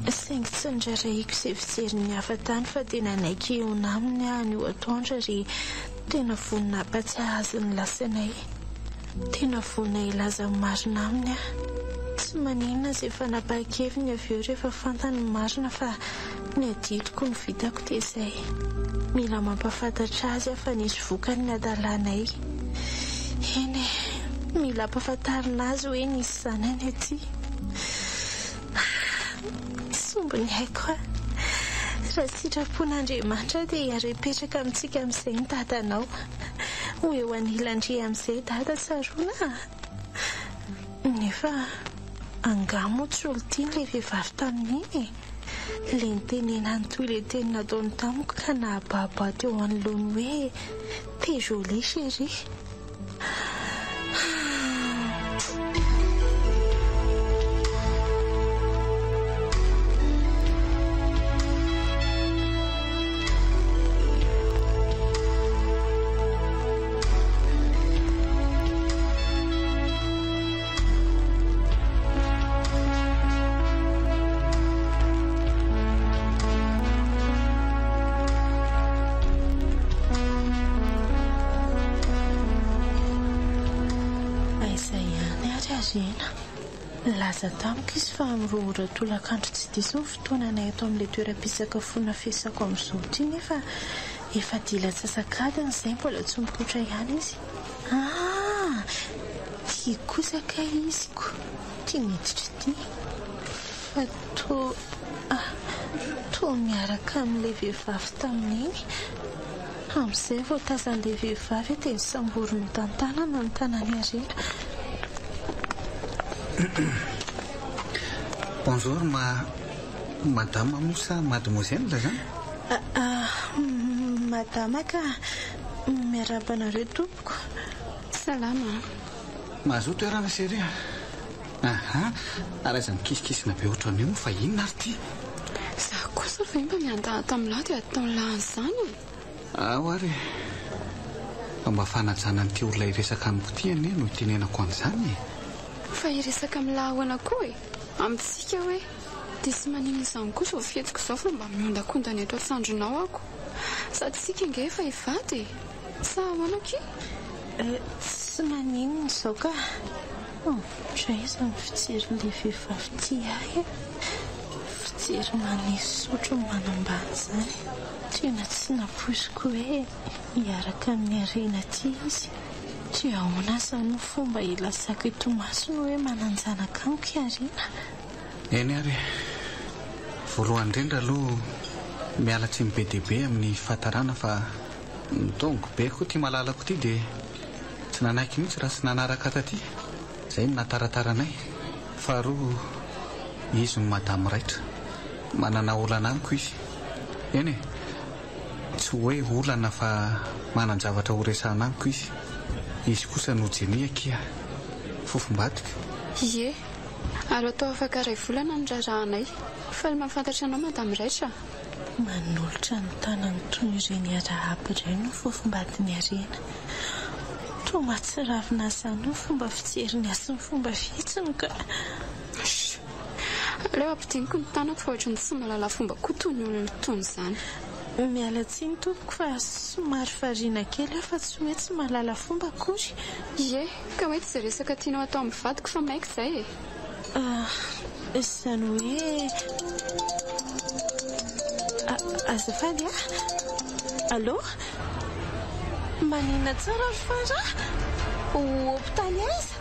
Saingy tsy nirarahiko izay fijerin'ny hafa tany fa dia nanaiky hihaona aminy aho anio atoandro ary tena vonona hampatsiahy azy ny lasanay. Tena vonona hilaza ny marina aminy aho. Tsy maninona izay fanapahan-keviny avy eo rehefa fantany ny marina fa ny adidiko no vitako dia izay. Mila mampahafantatra azy aho fa nisy vokany ny hadalanay. Eny e, mila ampahafantarina azy hoe nisy zanany aty. Sombiny haiko a! Raha sitrapon'Andriamanitra dia hiara-hipetraka amintsika amin'izay ny dadanao. Ho eo anilan-dry amin'izay dada tsaroana a! Nefa angaha moa tsy olon-tiany ilay vehivavy tamin'iny e? Ilay nitenenany toy ilay teny nataony tamiko ka nahababo ahy teo anoloany hoe T'es jolie chérie. Harena. Nilaza tamiko izy fa amin'ny roa ora tolakandro tsy diso ny fotoananay eto amin'ilay toeram-pisakafoana fiasako amin'izao ity nefa efa dila antsasak'adiny izay mbola tsy mipoitra ihany izy. Ah! Ity kosa kay izy ko, ity miditra ity. Fa toa, ah, toa miaraka amin'ilay vehivavy tamin'iny. Amin'izay vao tazan'ilay vehivavy dia nosamboriny notantanana ny tanan'i Harena. Bonjour ma madame moa sa mademoiselle zany? Ah, madama ka. Miarahaba anareo tompoko. Salama a. Mazoto toerana chérie a. Aha, ary aiza mikisikisina be ohatran'io moa fa inona ary ity? Za kosa ve mba miandahatra amin'lah dia ataon'lah an'izany e? Ao ary e. Fa mba fanajana an'ity olona hiresaka amiko ity anie no itenenako an'izany e. Fa hiresaka amin'lah ahoana koa e? Amintsika hoe? Dia tsy maninona izany koa izao fihetsiko izao fa mba miondakondana eto an-tsandrinao ako. Sady isika ange efa hivady e! Sa ahoana akia? Tsy maninona izao ka. Ohatraiza ny fijerin'ilay vehivavy tia ahy e? Fijery maneso sotro manambany izany. Tena tsy nampoiziko hoe hiaraka amin'i Harena aty izy. Dia ahoana izany no fomba hilazako eto imasony hoe manan-janaka amiko i Harena? Eny ary e. Voalohany indrindra aloha miala tsiny be dia be amin'ny fahatarana fa nidongy be koa ity malalako ity dia tsy nanaiky mihitsy raha tsy nanaraka taty. Izay no nahataratara anay. Faharoa, izy no madame raitra. Manana olana amiko izy. Eny e, tsy hoe olana fa manan-javatra horesahana amiko izy. Izy kosa no Jenny akia. Fofombadiko. Ie. Ary atao afaka iray volana ny raharahanay. Faly mahafantatra anao Madame Raitra a! Manolotra ny tanany toy ireny arahaba ireny ny fofombadin'i Harena. Toa mahatsiravina izany ny fomba fijeriny azy sy ny fomba fihetsiny ka. Chut! Aleo ampidiniko ny tanako fa ohatran'ny tsy mahalala fomba koa tony olona itony izany. Miala tsiny tompoko fa somary variana kely aho fa tsy hoe tsy mahalala fomba akory. Ie, ka hoe tsy izay resaka tianao atao amin'ny vadiko fa maika izay e. Ah, izany hoe. Azafady a! Allô? Maninona tsara ry Fara? Hopitaly aiza?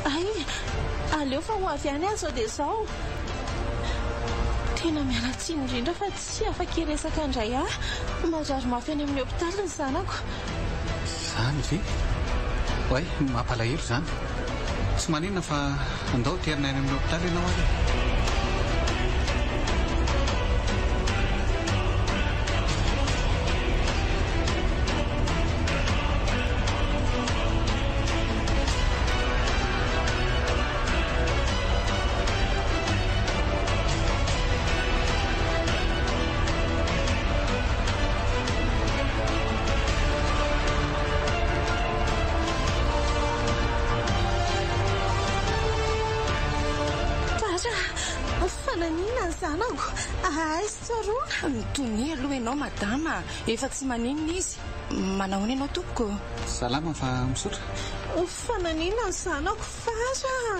Hay, aleo fa ho avy any aho izao dia izao. Tena miala tsiny indrindra fa tsy afaka hiresaka indray aho. Marary mafy any amin'ny hopitaly ny zanako. Izany ve? Oay, mampalahelo izany. Tsy maninona fa andao terina any amin'ny hopitaly ianao ary e. Tara, fa naninona ny zanako? Aiza tsaroana? Mitonia aloha ianao madama a! Efa tsy maninona izy. Manahoana ianao tompoko? Salama fa misaotra. Fa naninona ny zanako Fara a!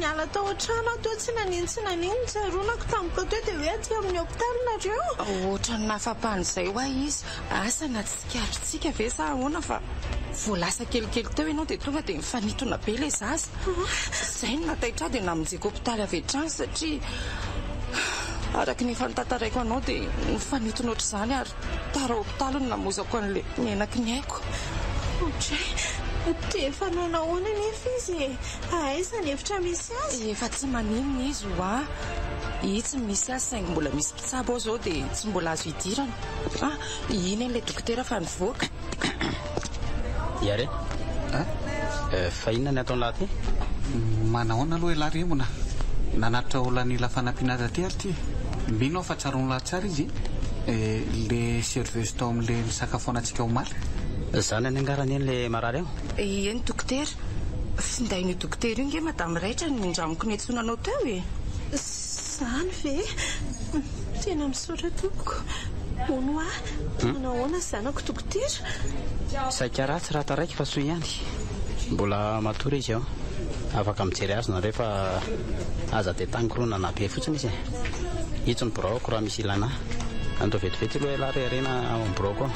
Niala tao an-trano aho teo tsy nanino tsy nanino, tsaroanako tampoka teo dia hoe aty amin'ny hopitaly nareo. Ohatran'ny nahafapan'izay hoa izy, asa na tsikaritsika ve sa ahoana fa vao lasa kelikely teo ianao dia tonga dia nifanintona be ilay zaza. Izay no nahataitra ahy dia namonjeko hopitaly avy hatrany satria araka ny efa notantaraiko anao dia nifanintona ohatr'izany ary Tara hopitaly no namoizako an'ilay menaky ny aiko. Ohatray, dia efa nanao ahoana anefa izy e? Aiza ny efitra misy azy? Efa tsy maninona izy hoa. Itsy ny misy azy saingy mbola misy mpitsabo ao izao dia tsy mbola azo idirana. Ah, iny anie ilay dokotera fa nivoaka. Iare? Fa inona ny ataon'lah aty? Manahoana aloha ialahy ry Embona? Nanatitra olona nila fanampiana azy aty ary ity e. Mino aho fa tsaroan'lah tsara izy e. Le serveuse tao amin'le nisakafoanantsika omaly. Zany any angaha Raneny le marary ao? Eny dokotera. Findain'io dokotera io nge madame Raitra no nindramiko niantsoana anao teo e. Zany ve? Tena misaotra tompoko. Hono hoa, manao ahoana zanako dokotera? Saika ratsy raha taraiky fa soa ihany. Mbola matory izy ao. Afaka mijery azy nareo fa aza dia tangoronana be fotsiny izy e. Itsy ny biraoko raha misy ilana ahy. Andao vetivety aloha ialahy ry Harena ao amin'ny biraoko ao.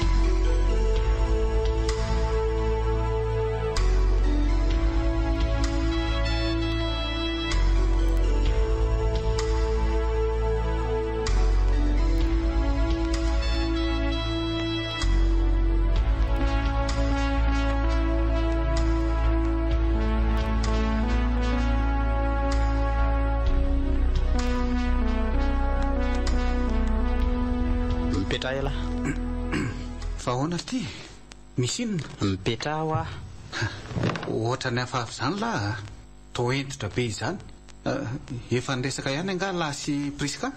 Mipetraha elah. Fa ahoana ry ty? Misy inona? Mipetraha hoa. Ohatran'ny hafahafa izany lahy a! Toa hentitra be izany. Efa niresaka ihany angaha lahy sy Prisca?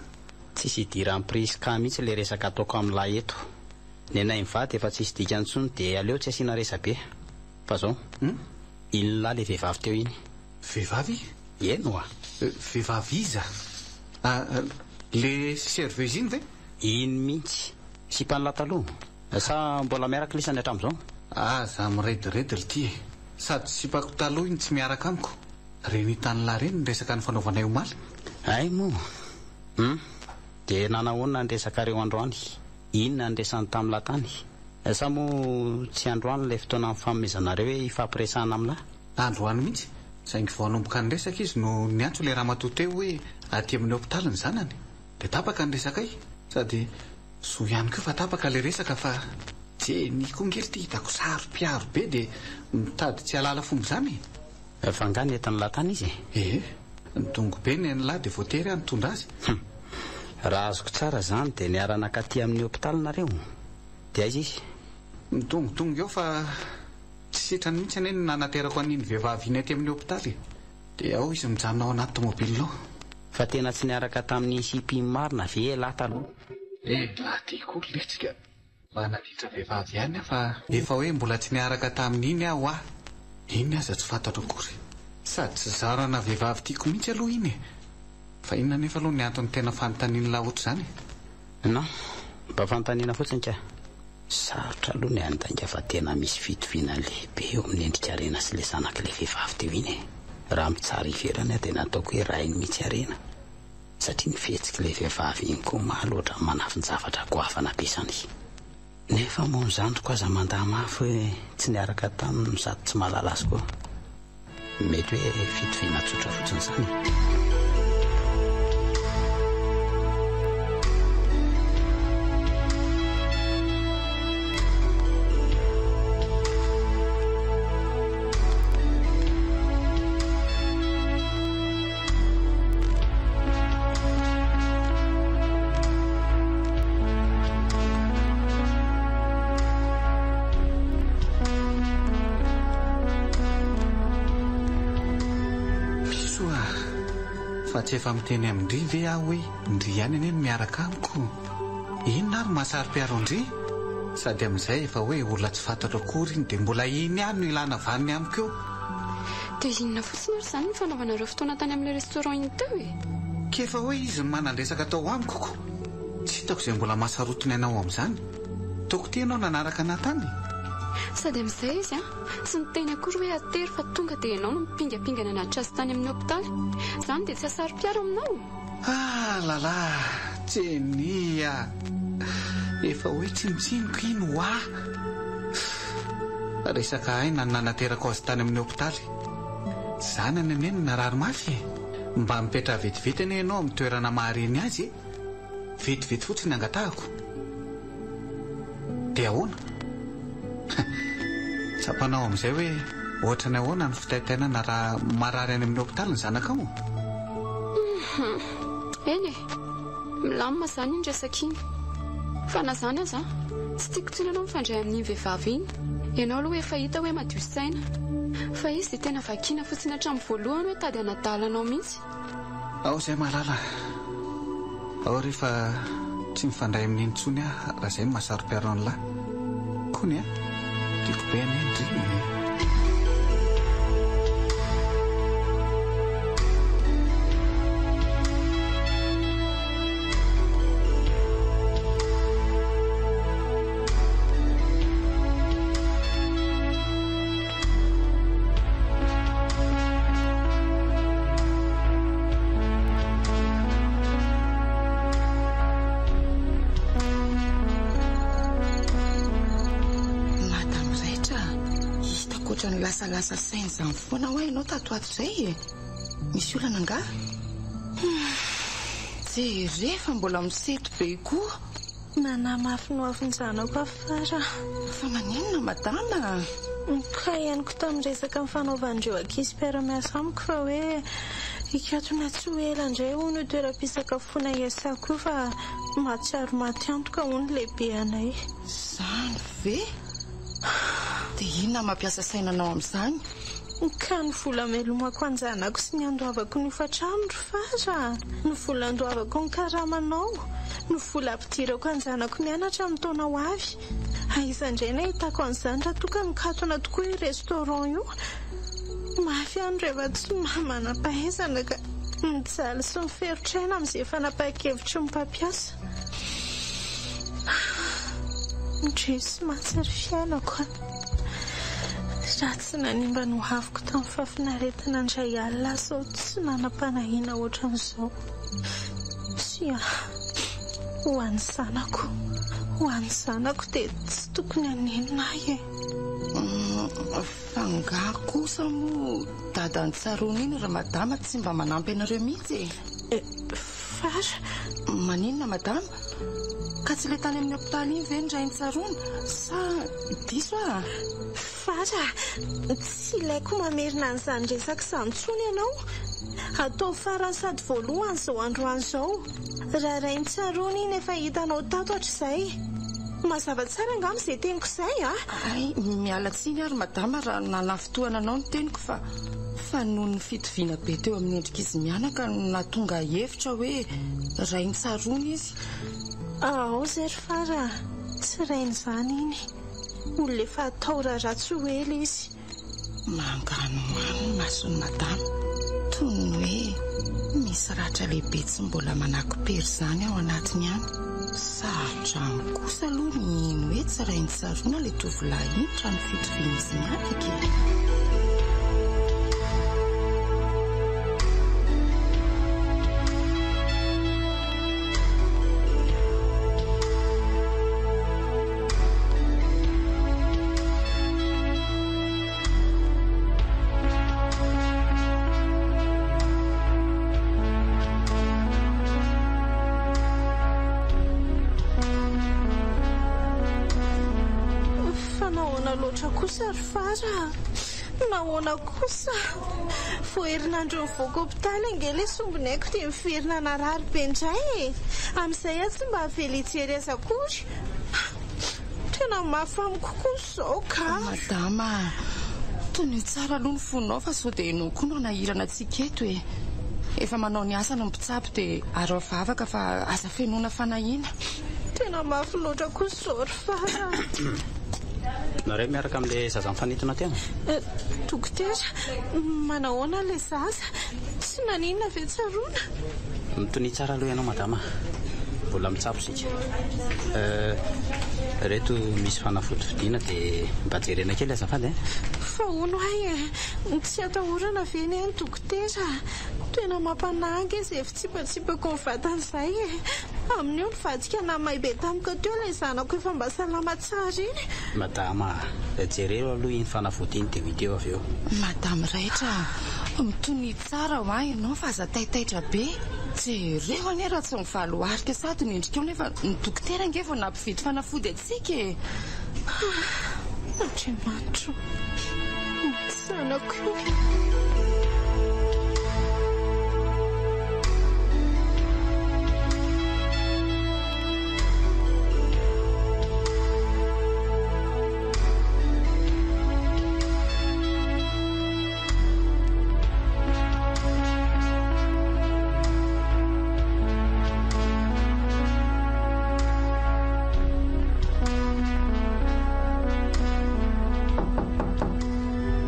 Tsisy idiran'i Prisca mihitsy ilay resaka ataoko amin'lahy eto. Ny anay mivady efa tsisy dikany intsony dia aleo tsy asiana resa-be. Fa zao. Iny lahy le vehivavy teo iny. Vehivavy? Eny oa. Vehivavy iza? Le serveuse iny ve? Iny mihitsy. Sipan'lah taloha? Sa mbola miaraka lisany hatramin'izao? Aza mirediredy ry ty e. Sady sipako taloha iny tsy miaraka amiko. Reny hitan'lah reny ny resaka nifanaovanay omaly. Hay moa. Hum. Dia nanahoana ny resakareo androany? Inona ny resany tamin'lah tany? Sa moa tsy androany ilay fotoana nifanomezanareo hoe hifampiresahana amin'lah? Androany mihitsy. Saingy vao hanomboka niresaka izy no niantso ilay ramatoa teo hoe aty amin'ny hopitaly ny zanany. Dia tapaka ny resakay. Sady soa ihany koa fa tapaka ilay resaka fa Jenny koa nge ry hitako saro-piaro be dia mitady tsy hahalala fomba izany e! Fa angaha nentin'lah tany izy e? Ee, nidongy be nen'lah dia voatery aho nitondra azy. Hum! Raha azoko tsara izany dia niara-nankaty amin'ny hopitaly nareo? Dia aiza izy? Midongidongy eo fa tsy sitrany mihitsy anie ny nanaterako an'iny vehivavy iny aty amin'ny hopitaly e! Dia ao izy mijanona ao anaty tomobilina ao. Fa tena tsy niaraka tamin'iny sipa iny marina ve elah taloha? Elah ty koa ry letsika! Mba naditra vehivavy ihany aho fa efa hoe mbola tsy niaraka tamin'iny aho hoa. Iny aza tsy fantatro akory. Sady tsy zarana vehivavy tiako mihitsy aloha iny e. Fa inona anefa aloha ny antony tena fanontanian'lah ohatr'izany e? Non, mba fanontaniana fotsiny ka. Sarotra aloha ny handainga fa tena misy fitoviana lehibe eo amin'ny endrika Harena sy ilay zanak'ilay vehivavy teo iny e. Raha mitsara ivelany aho dia nataoko hoe rainy mihitsy Harena. Satria ny fihetsik'ilay vehivavy iny koa omaly ohatran'ny manafin-javatra goavana be izany. Nefa moa ny zandriko aza mandà mafy hoe tsy niaraka taminy no sady tsy mahalala azy koa. Mety hoe fitoviana tsotra fotsiny izany e. Piso a! Fa tsy efa miteny amin-dry ve aho hoe ndry ihany anie no miaraka amiko? Inona ary mahasaro-piaro an-dry? Sady amin'izay efa hoe olona tsy fantatro akory iny dia mbola iny ihany no ilana vaniny amiko eo. Dia inona fotsiny ary izany ny fanaovanareo fotoana tany amin'ilay restaurant iny teo e? K'efa hoe izy no manan-dresaka tao amiko ko! Tsy hitako izay mbola mahasarotiny anao amin'izany. Toko ity ianao nanaraka anà tany? Sady amin'izay izy an, tsy niteny akory hoe atero fa tonga dia ianao no mipingapingana nanatitra azy tany amin'ny hopitaly. Izany dia tsy hahasaro-piaro aminao? Ah là là! Jenny a! Efa hoe tsinontsinoko iny hoa! Resaka aina no nanaterako azy tany amin'ny hopitaly. Zanany anie no narary mafy e! Mba mipetraha vetivety anie ianao amin'ny toerana maha-reny azy e! Vetivety fotsiny angatahako. Dia ahoana? Tsapanao amin'izay hoe ohatran'ny ahoana ny fitaintainana raha marary any amin'ny hopitaly ny zanakao? Eny e! Milamina izany iny resaka iny. Fa na izany aza, tsy tiako intsony ianao mifandray amin'iny vehivavy iny. Ianao aloha efa hita hoe madio saina. Fa izy dia tena vakiana fotsiny hatramin'ny voalohany hoe tady hanadala anao mihitsy. Ao izay malala a! Ao re fa tsy mifandray amin'iny intsony aho raha izay no mahasaro-piaro an'lah. Kony a! Tiako be anie ndry e! ohatran'ny lasalasa saina izany foana hoa ianao tato ato izay e? Misy olana angaha? Jere fa mbola misento be koa. Nanamafy ny hoavin-janako aho Fara. Fa maninona madama? Ka henoko tamin'ny resaka nifanaovan'ireo ankizy mpiara-miasa amiko fa hoe hikatona tsy ho ela indray hono io toeram-pisakafoana iasako io fa mahatsiaro maty antoka hono ny lehibeanay. Izany ve? Dia inona mampiasa saina anao amin'izany? Ka ny vola amelomako an-janako sy ny andoavako ny hofantrano ry Fara a! Ny vola andoavako ny karamanao, ny vola ampidirako an-janako mianatra amin'ny taona ho avy. Aiza indray no ahitako an'izany raha toa ka mikatona tokoa io restaurant io? Mafy ihany rehefa tsy maha manam-pahaizana ka mijaly sy miferotr'aina amin'izay fanapahan-kevitry ny mpampiasa. Indrisy mantsy ry fiainako a! Raha tsy nanimba ny hoaviko tamin'ny fahafinaretana indray alina aho sao tsy nanam-panahiana ohatran'izao. Tsia, ho an'ny zanako, ho an'ny zanako dia tsy tokony hanenina ahy e! Fa angaha kosa moa dadan'i Tsaroana iny ry madama tsy mba manampy anareo mihitsy e? Fara. Maninona madama? Ka tsy ilay tany amin'ny hopitaly iny ve ny rain'i Tsaroana? Sa diso aho? Fara, tsy ilaiko mamerina an'izany resaka izany intsony ianao. Ataovy farany sady voalohany izao androany izao. Raha rain'i Tsaroana iny efa hitanao tato hatrizay. Mazava tsara angamba izay teniko izay a! Hay, miala tsiny ary madama raha nanafintohana anao ny teniko fa fa noho ny fitoviana be teo amin'ny endrik'izy mianaka no nahatonga hevitra hoe rain'i Tsaroana izy. Ao izay ry Fara a! Tsy rain'izany iny. Olona efa atao raharaha tsy ho ela izy. Manganohano ny mason'i madama, toy ny hoe misy ratra lehibe tsy mbola manakom-pery izany ao anatiny any. Sarotra amiko kosa aloha ny hino hoe tsy rain-tsaroana ilay tovolahy iny raha ny fitovian'izy mianaka e. Fa nahoana loatra kosa ry Fara a? Nahoana kosa? Vao herinandro nivoaka hopitaly ange ilay sombinaiko dia niverina narary be indray e! Amin'izay aho tsy mba avela hijery azy akory. Tena mafy amiko kosa izao ka! Madama a! Tonio tsara aloha ny fonao fa sao dia ianao koa no hanahirana antsika eto e! Efa manao ny asany ny mpitsabo dia araho vavaka fa aza fenoina fanahiana. Tena mafy loatra kosa izao ry Fara a! Nareo miaraka amin'ilay zaza mifanintona teo? Dokotera, manahoana ilay zaza? Tsy naninona ve tsaroana? Mitonia tsara aloha ianao madama. Mbola mitsabo isika. Euh, ireto misy fanafody vidiana dia mba jerena kely azafady e. Fa hono hay e, tsy atahorana ve ny any dokotera? Tena mampanahy ange izay fitsipatsipako ny vatany izay e. Amin'io nivadika namay be tamiko teo ilay zanako efa mba salama tsara iny. Madama a, jereo aloha iny fanafody iny dia ho hita eo avy eo. Madame Raitra a, mitonia tsara hoa ianao fa aza taitaitra be. Jereo anie raha tsy mivalo arika sady ny endrikao nefa ny dokotera ange vao nampividy fanafody antsika e. Andriamanitra o, ny zanako iny.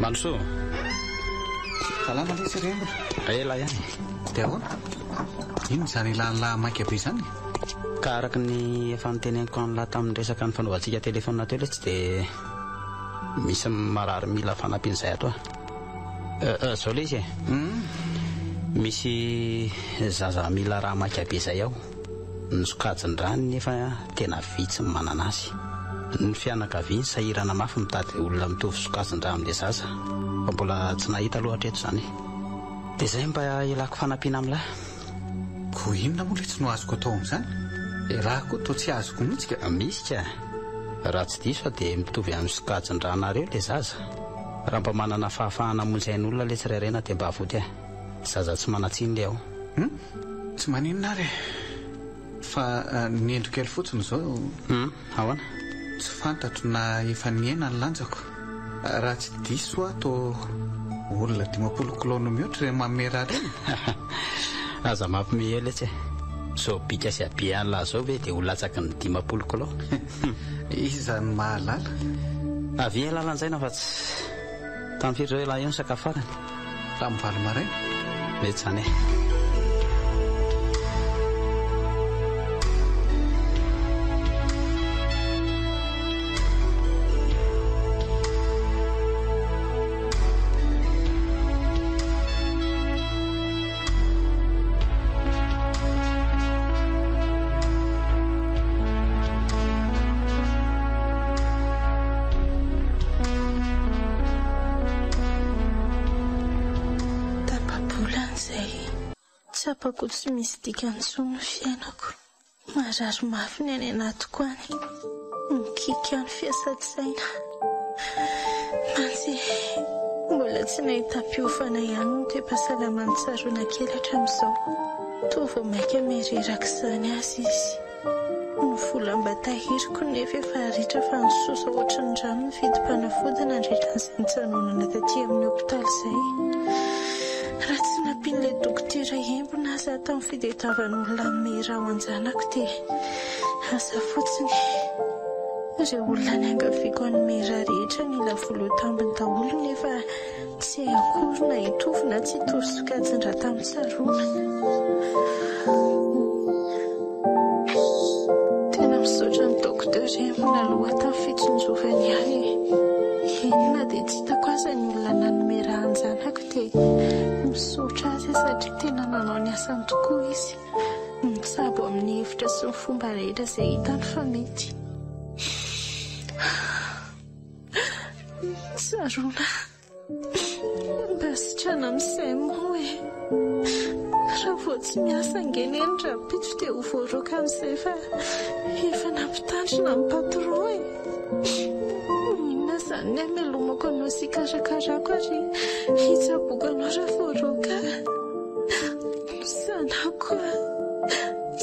Mandrosoa. Salama lesy ry Hembra. Ela ihany. Dia ahoana? Inona izany ilan'lah maika be izany? Ka araka ny efa noteneniko an'lah tamin'ny resaka nifanaovantsika telefaonina teo lesy dia misy marary mila fanampiana izay ato ah. Zao le izy e. Misy zaza mila raha maika be izay ao. Ny sokajin-drany nefa tena vitsy ny manana azy. Ny fianakaviany sahirana mafy mitady olona mitovy sokajin-dra amin'ilay zaza fa mbola tsy nahita aloha hatreto izany. Dia izay mba ilako fanampiana amin'lah. Koa inona moa letsy no azoko atao amin'izany? Raha koa toa tsy azoko mihitsy ka. Misy ka. Raha tsy diso aho dia mitovy amin'ny sokajin-dranareo ilay zaza. Raha mba manana fahafahana hamonjy ain'olona letsy ry Harena dia mba avoty aho. Zaza tsy manan-tsiny ilay ao. Hum? Tsy maninona ary e. Fa ny indro kely fotsiny izao. Hum, ahoana? Tsy fantatro na efa nihena ny lanjako. Raha tsy diso aho toa olona 50 kilao no mihoatra ireny manome ra ireny. Aza mampiomehy eo letsy e. Izao bika sy habean'lah izao ve dia ho latsaky ny 50 kilao? Iza no mahalala? Avia elah lanjaina fa tsy. Tamin'ny firy izao elah io nisakafo farany? Tamin'ny valo maraina. Mety izany e. Tapa-bolana izay, tsapako tsy misy dikany intsony ny fiainako. Marary mafy ny any anatiko any. Mikiky aho ny fiasan-tsaina. Mantsy, mbola tsy nahitam-piofana ihany ny toe-pahasalaman'i Tsaroana kely hatramin'izao. Toa vao mainka miha-reraka izany aza izy. Ny vola mba tahiriko nefa efa ritra fa nisosa ohatry ny rano ny vidim-panafody nandritra an'izay nijanonana taty amin'ny hopitaly izay. Raha tsy nampian'ilay dokotera embona aza aho tamin'ny fitadiavan'olona hanome ra ho an-janako dia asa fotsiny. Ireo olona niangaviako hanome ra rehetra nila vola ho tambiny daholo nefa tsy hay akory na hitovy na tsy hitovy sokajin-dra tamin'ny tsaroana. Tena misaotra an'i Docteur Embona aloha tamin'ny fitsinjovany ahy e. Eny na dia tsy hitako aza ny olona nanome ra an-janako dia misaotra azy aho satria tena nanao ny asany tokoa izy. Mitsabo amin'ny hevitra sy ny fomba rehetra izay hitany fa mety. Tsaroana. Mba sitrana amin'izay moa e. Raha vao tsy miasa ange neny rahampitso dia ho voaroaka amin'izay fa efa nampitandrina ny patron e. Inona izany ny hamelomako anao sy hikarakarako ary hitsaboako anao raha voaroaka aho. Zanako a!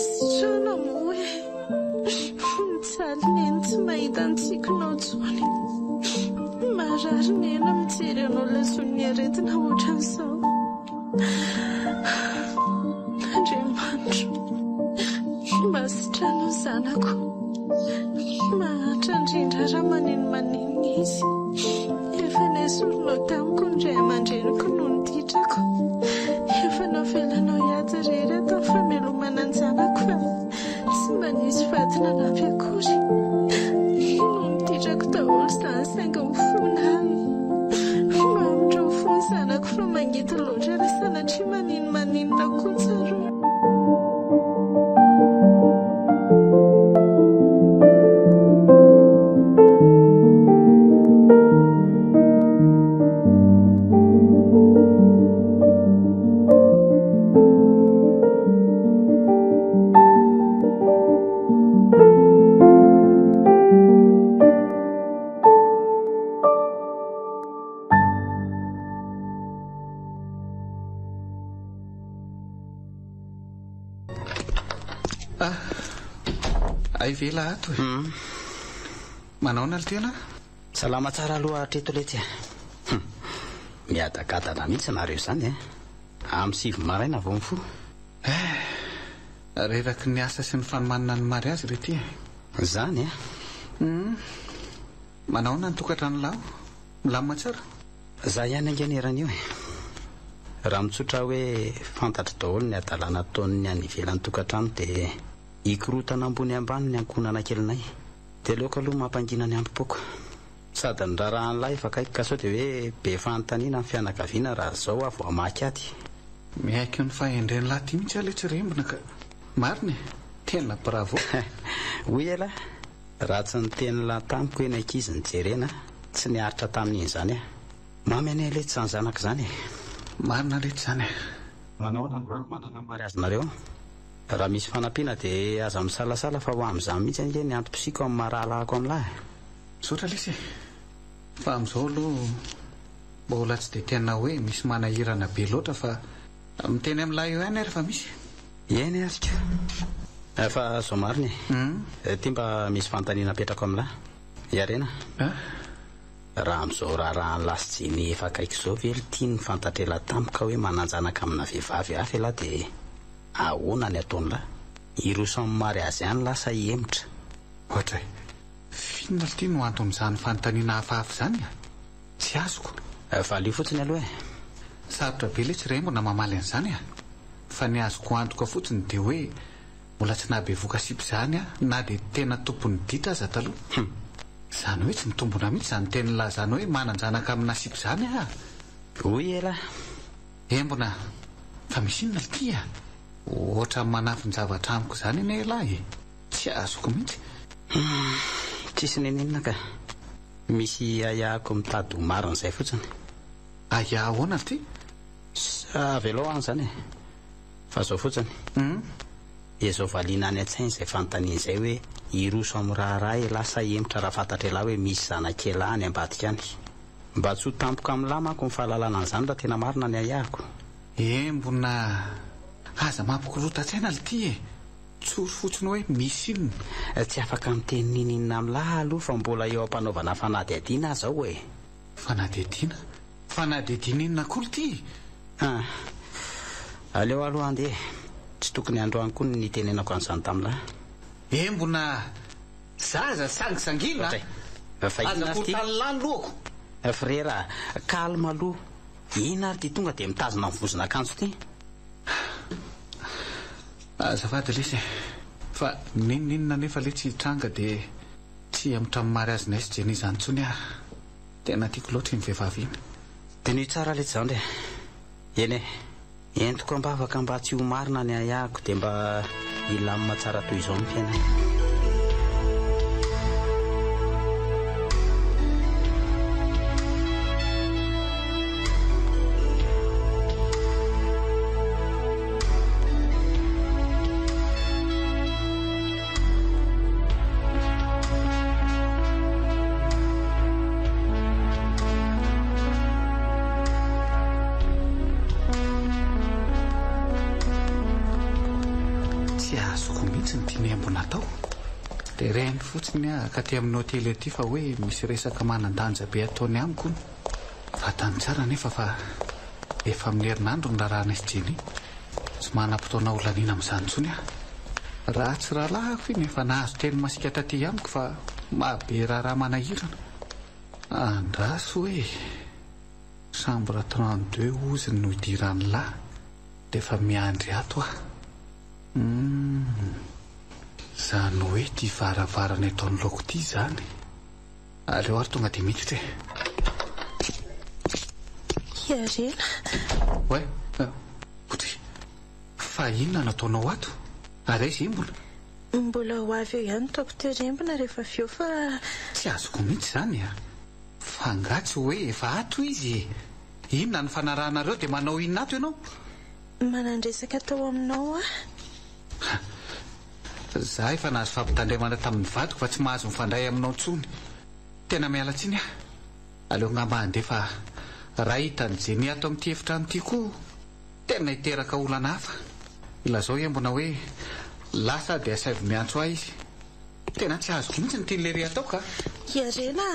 Sitrana moa e! Mijaly neny tsy mahita ny tsikinao intsony. Marary neny mijery anao lazoin'ny aretina ohatran'izao. Andriamanitro, mba sitrano ny zanako. Mahantra indrindra raha manenomanenina izy. Efa nesorinao tamiko ny ray aman-dreniko noho ny ditrako. Efa navelanao hiady irery aho tamin'ny famelomana ny zanako fa tsy mba nisy vady nanampy akory. Noho ny ditrako daholo izany saingy mifona aho e. Mamindrao fo ny zanako fa mangidy loatra raha sanatria maninomaninona koa tsaroana. Ah, hay ve lah ato e? Manaona ry tena? Salama tsara aloha hatreto letsy e. Hum, miadagadana mihitsy nareo izany e. Amin'ny sivy maraina vao mifoha. Eh, reraky ny asa sy ny fanomanana ny mariazy re ty e. Izany e? Hum, manaona ny tokantranolahy? Milamina tsara? Za ihany ange ny eran'io e. Raha mitsotra hoe fantatro daholo ny hadalana ataon'ny any ivelan'ny tokantrano dia hikorotana ambony ambany ny ankohonana kelinay. Dia aleoko aloha mampangina ny amim-poko. Sady ny raharahan'lahy efa akaiky ka sao dia hoe be fanontaniana ny fianakaviana raha izao aho vao hamaky ady. Miaiky ny fahendren'lahy ty mihitsy aho letsy rembina ka. Marina e! Tena bravo! Hoy elah. Raha tsy niteny lahy tamiko hoe ny ankizy no jerena, tsy niaritra tamin'iny izany aho. Mamy anie letsy izany zanaka izany e! Marina letsy izany e! Manao ahoana ny manana ny mariazinareo? Raha misy fanampiana dia aza misalasala fa ho amin'izany mihitsy ange ny antom-pisiako amin'ny maha rahalahiko amin'lahy e! Misaotra lesy e! Fa amin'izao aloha mbola tsy dia tena hoe misy manahirana be loatra fa miteny amin'lahy eo ihany aho rehefa misy. Eny ary ka! Fa zao marina e! Ty mba misy fanontaniana apetrako amin'lah. Iarena? Raha amin'izao raharahan'lah sy Jenny efa akaiky izao ve lty no fantatr'elah tampoka hoe manan-janaka amina vehivavy hafa elah dia ahoana ny ataon'lah? Hiroso amin'ny mariazy ihany lah sa hihemotra? Ohatra e! F'inona lty no anton'izany fanontaniana hafahafa izany a? Tsy azoko. Valio fotsiny aloha e. Sarotra be letsy Raingo na mamaly an'izany a! Fa ny azoko antoka fotsiny dia hoe mbola tsy nahabevoka sipa izany aho na dia tena tompon'ny ditra aza taloha. Hum. Izany hoe tsy mitombona mihitsy izany tenin'lah izany hoe manan-janaka amina sipa izany aho. Hoy elah. Embona, fa misy inona lty a? Ohatran'ny manafin-javatra amiko izany anie elah e! Tsy azoko mihitsy. Hum, tsisy n'inon'inona ka. Misy ahiahiko mitady ho marina izay fotsiny. Ahiahy ahoana ity? Sa avelao any izany e. Fa izao fotsiny. Dia izao valiana any an-tsaina izay fanontaniana izay hoe hiroso amin'ny raharaha elah sa hihemotra raha fantatr'elah hoe misy zanak'elah any ambadika any. Mba tsy ho tampoka amin'lah manko ny fahalalana an'izany raha tena marina ny ahiahiko. Embona a! Aza mampikorontan-tsaina lty e! Tsory fotsiny hoe misy inona. Tsy afaka miteny ninininona amin'lah aloha fa mbola eo am-panaovana fanadihadiana aho zao e! Fanadihadiana? Fanadihadiana inona koa lty e? Ah! Aleo aloha handeha e! Tsy tokony androany koa no nitenenako an'izany tamin'lah. Embona a! Zaza sangisangina a! Fa Aza inona ary ity? korotan'lah ny lohako! Frera a! Calme aloha! Inona ary ity tonga dia mitazona ny vozon'akanjo ity? Azafady lesy e! Fa n'inon'inona anefa letsy hitranga dia tsy hihemotra amin'ny mariazinay sy Jenny izany intsony aho. Tena tiako loatra iny vehivavy iny. Diniho tsara letsy zandry e! Eny e! Entiko am-bavaka mba tsy ho marina ny ahiahiko dia mba hilamina tsara toy izao ny fiainana. Tsy azoko mihitsy ny tian'i Embona atao. Tereny fotsiny aho akaty amin'ny hotely aty fa hoe misy resaka manan-danja be ataony amiko hono. Fantany tsara anefa fa efa amin'ny herinandro ny raharahanay sy Jenny. Tsy manam-potoana ho laniana amin'izany intsony aho. Raha tsy rahalahiko iny efa nahazo teny masiaka taty amiko fa mahabe raharaha manahirana. Andraso e! Chambre 32 hozy no idiran'lah dia efa miandry ato aho. Humm. Izany hoe ity varavarana eto anoloako ity izany. Aleo ary tonga dia miditra e. Iarena. Oay, Otry, fa inona no ataonao ato? Ary aiza i Mbola? Mbola ho avy eo ihany Docteur Embona rehefa avy eo fa. Tsy azoko mihitsy izany a! Fa angaha tsy hoe efa ato izy e? Inona no fanarahanareo dia manao inona ato ianao? Manan-dresaka atao aminao aho. Za efa nahazo fampitandremana tamin'ny vadiko fa tsy mahazo mifandray aminao intsony. Tena miala tsiny aho. Aleo angamba handeha fa raha hitan'i Jenny ato amin'ity efitrano ity koa tena hiteraka olana hafa. Ilazao embona hoe lasa aho dia asaivo miantso ahy izy. Tena tsy azoko mihitsy ny tian'i Lery atao ka. Iarena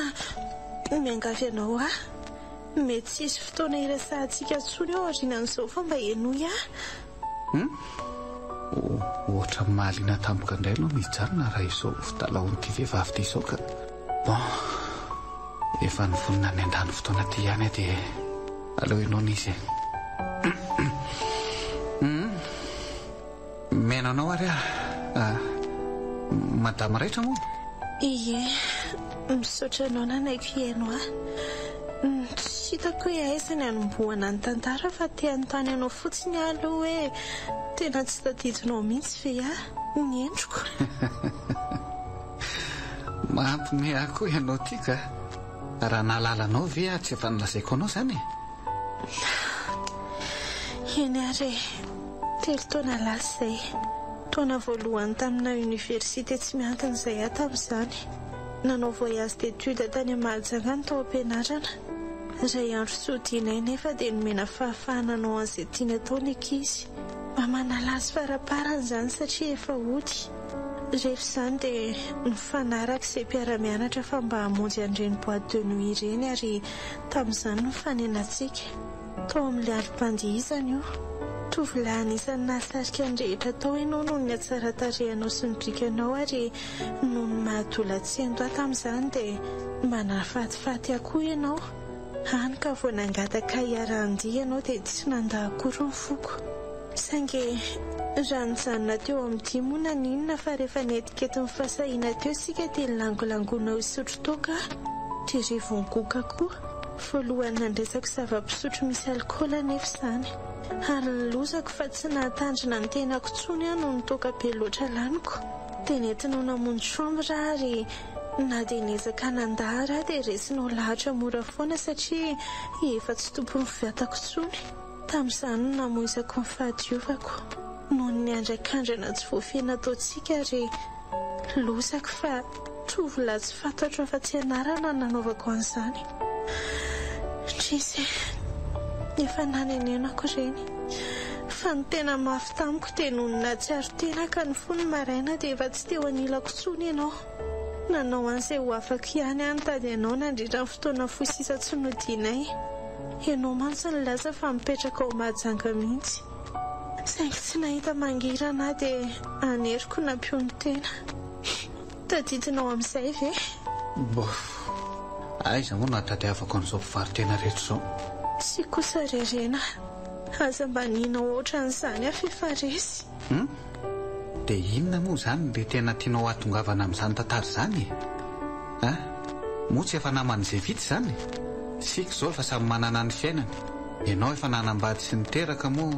a! Miangavy anao aho. Mety tsy hisy fotoana hiresahantsika intsony eo aorianan'izao fa mba henoy aho. Hum? Ohatran'ny mahaliana tampoka indray aloha ny hijanona raha izao fitalahoan'ity vehivavy ity izao ka. Bon, efa nivonona ny handany fotoana aty ihany aho dia aleo henoina izy e. Hum? Mihaino anao ary aho. Madama Raitra moa? Ie, misaotra anao nanaiky hihaino ahy. Tsy hitako hoe aiza ny hanombohana ny tantara fa te hanontany anao fotsiny aho aloha hoe tena tsy tadidinao mihitsy ve aho ny endriko? Mampime ahy koa ianao ity ka. Raha nahalala anao ve aho tsy efa nolazaiko anao izany e? Eny ary e. Telo taona lasa izay. Taona voalohany tamina université tsy miankina izay aho tamin'izany. Nanao voyage d'études tany Mahajanga ny tao am-pianarana. Iray andro tsy hodianay nefa dia nomena fahafahana hanao an'izay tiany atao ny ankizy. Mba manala azy faraparany izany satria efa hody. Rehefa izany dia nifanaraka izay mpiara-mianatra fa mba hamonjy an'ireny boite de nuit ireny ary tamin'izany no nifanenantsika. Tao amin'ilay alim-pandihizana io. Tovolahy anisan'ny nahasarika ny rehetra tao ianao noho ny hatsaran-tarehinao sy ny bikanao ary noho ny maha dolatsento ahy tamin'izany dia mba nahafatifaty ahy koa ianao. Hany ka vao nangataka hiara-handihy ianao dia tsy nandà akory ny foko. Saingy raha nijanona teo amin'ny dihy moa naninona fa rehefa netinkety ny fahasahiana teo isika dia nilangolangoanao hisotro toaka aho dia revo-nigoka koa. Voalohany nandraisako zava-pisotro misy alikaola anefa izany. Ary ny lozako fa tsy nahatandrina ny tenako intsony aho noho ny toaka be loatra laniko. Dia nentinao namonjy chambre aho ary na dia niezaka nandà ary aho dia resinao lahatra mora foana satria efa tsy tompon'ny vatako intsony. Tamin'izany no namoizako ny fahadiovako noho ny andrakandrana tsy voafehy nataontsika ary lozako fa tovolahy tsy fantatro afa-tsy anarana no nanaovako an'izany. Indrisy e! Efa nanenenako ireny. Fa ny tena mafy tamiko dia nony nahatsiaro tena ka nifoha ny maraina dia efa tsy teo anilako intsony ianao. Nanao an'izay ho afako ihany aho nitady anao nandritra ny fotoana fohy sisa tsy nodianay. Ianao mantsy nilaza fa mipetraka ao Mahajanga mihitsy. Saingy tsy nahita mangirana aho dia aneriko nampionon-tena. Tadidinao amin'izay ve? Bof. Aiza moa no hahatadiavako an'izao mpivaro-tena rehetra izao? Tsia kosa ry Rena. Aza mba nino ohatran'izany aho f'efa resy. Hum? Dia inona moa izany ilay tena tianao hahatongavana amin'izany tantara izany e? An? Moa tsy efa naman'izay vita izany? Isika izao efa samy manana ny fiainany. Ianao efa nanambady sy niteraka moa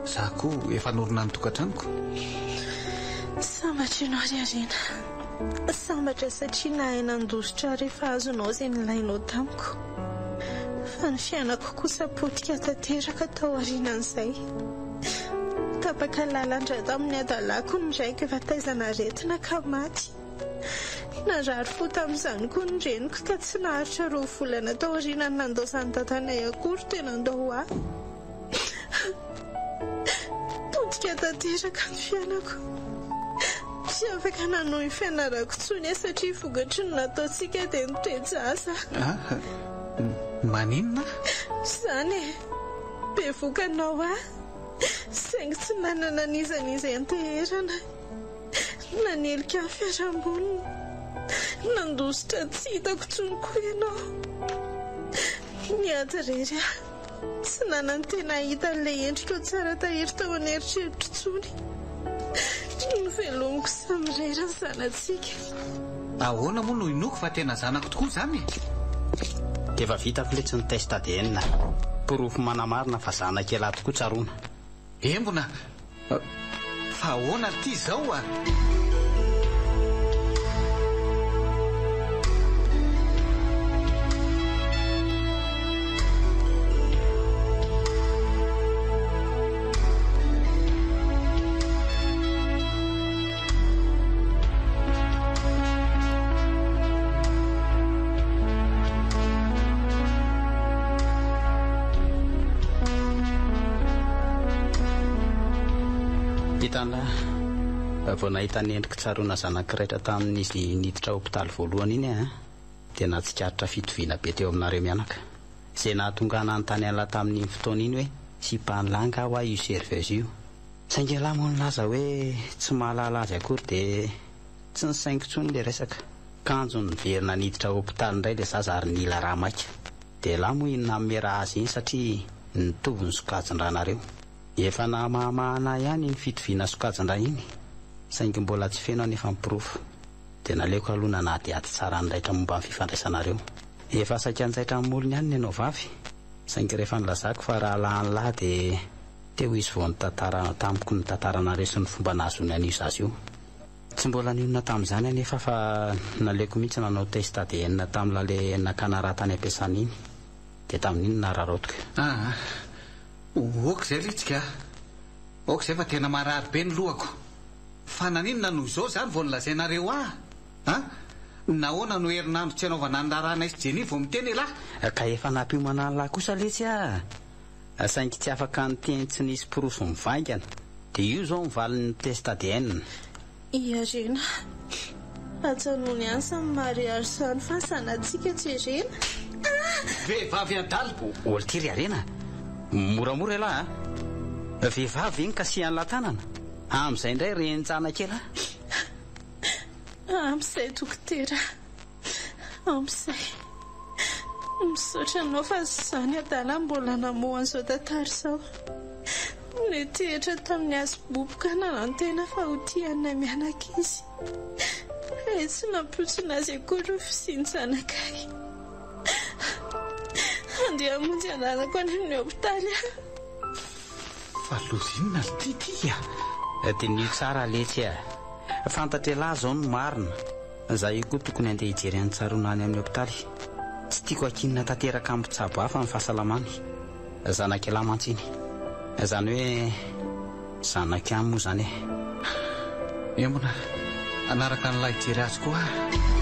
izaho koa efa norina ny tokantranoko. Sambatra ianao ry Harena. Sambatra satria nahay nandositra ahy rehefa azonao izay nilainao tamiko. Fa ny fiainako kosa potika tanteraka tao aorianan'izay. Tapaka lalan-dra tamin'ny hadalako ny raiko efa taizan'aretina ka maty. Narary fo tamin'izany koa ny reniko ka tsy naharitra roa volana taorianan'ny nandaozan'i dadanay akory dia nandao ahy. Potika tanteraka ny fiainako. Tsy afaka nanohy ny fianarako intsony aho satria vokatry ny nataontsika dia nitoe-jaza. Ah, maninona? Izany e! Bevoka anao aho, saingy tsy nanana an'iza n'iza ianteherana. Nanilika ny fiarahamonina, nandositra tsy hitako intsony koa ianao. Niady irery aho, tsy nanantena hahita an'ilay endrikao tsara tahiry tao an'eritreritro intsony. Novelomiko samirery ny zanatsika. Ahoana moa no inoako fa tena zanako tokoa izany e? Efa vitako letsy ny test ADN. Porofo manamarina fa zanak'ialahy tokoa tsaroana. Embona Fa ahoana ity izao a? Hitanlah, vao nahita ny endriky tsaroana zanak'i Raitra tamin'izy niditra hopitaly voalohany iny aho dia nahatsikaritra fitoviana be teo aminareo mianaka. Izay nahatonga ahy nanontany an'lah tamin'iny fotoana iny hoe sipan'lah angaha hoa io serveuse io? Saingy ialahy moa nilaza hoe tsy mahalala azy akory dia tsy nisaingo intsony ilay resaka. Kanjo niverina niditra hopitaly indray ilay zaza ary nila rà maika. Dia ialahy moa iny nanome rà azy iny satria nitovy ny sokajin-drànareo. Efa nahamahamahana ahy ihany iny fitoviana sokajin-drà iny, saingy mbola tsy feno anefa ny porofo. Dia naleoko aloha nanadihady tsara ny raitra momba ny fifandraisanareo. Efa saika hanjaitra ny molony ihany ny anao vavy, saingy rehefa nilazako fa rahalahin'lah dia. Teo izy vao nitantara tamiko ny tantaranareo sy ny fomba nahazoany an'io zaza io. Tsy mbola nionona tamin'izany anefa aho fa naleoko mihitsy nanao test ADN tamin'ilay nakana rà tany am-piasana iny. Dia tamin'iny no nararaotiko. Aa. Ok izay litsika a. Ok izay fa tena marary be ny lohako. Fa naninona no izao izany vao nolazainareo ahy? A! Nahoana no herinandro tsy anaovana ny raharahanay sy Jenny vao miteny elah? Ka efa nampiomana an'lah kosa letsy ah! Saingy tsy afaka niteny tsy nisy porofo mivaingana. Dia io izao ny valin'ny test ADN. I Harena. Ajanony any izany mariage izany fa ny zanatsika jerena ah! Vehivavy adala! Olty ry Harena! Moramora elah a! Vehivavy ve ny kasihan'lah tanana? Amin'izay indray renin-janak'elah! Ampy izay dokotera, ampy izay. Misaotra anao fa izany adala mbola namoha an'izao tantara izao. Nitehitra tamin'ny hazo boboka nanantena fa ho tia anay mianaka izy. Hay tsy nampiontsona azy akory ny fisian-janakay. Andeha hamonjy ananako any amin'ny hopitaly aho. Fa loza inona ry ty ty a? Diniho tsara letsy a! Fantatr'elah zao ny marina. Za io koa tokony andeha hijery an'i Tsaroana any amin'ny hopitaly. Tsy tiako ankinina tanteraka amin'ny mpitsabo hafa ny fahasalamany. Zanak'elah mantsy iny. Izany hoe zanako ihany moa izany e. Embona, hanaraka an'ilay hijery azy koa aho.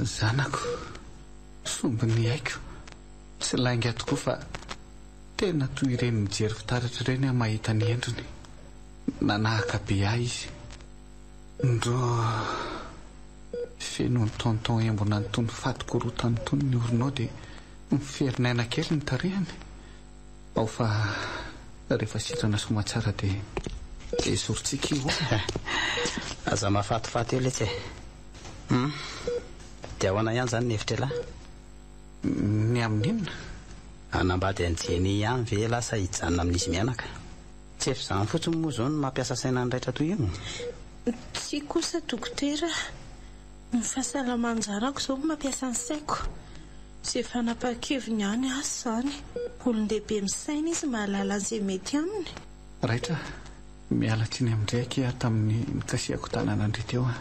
Zanako, sombin'ny aiko, tsy lainga tokoa fa tena toy ireny mijery fitaratra ireny aho mahita ny endriny. Nanahaka be ahy izy. Ndrô feno ny tonton embona an'itony faty korotany itony ny oronao dia miferinaina kely ny tarehiny. Ao fa rehefa sitrana soamatsara dia esorintsika io ô. Aza mahafatifaty eo letsy e. Hum. Dia ahoana ihany izany ny hevitr'ialahy? Ny amin'inona? Hanambady an'i Jenny ihany ve ialahy sa hijanona amin'izy mianaka? Tsy efa izany fotsiny moa izao no mampiasa saina ny raitra toy io? Tsia kosa dokotera a! Ny fahasalaman-janako izao no mampiasa ny saiko. Izay fanapahan-keviny ihany aza izany. Olon-dehibe misaina izy mahalala an'izay mety aminy. Raitra a! Miala tsiny amin-dry aky aho tamin'ny nikasihako tanana an-dry teo a!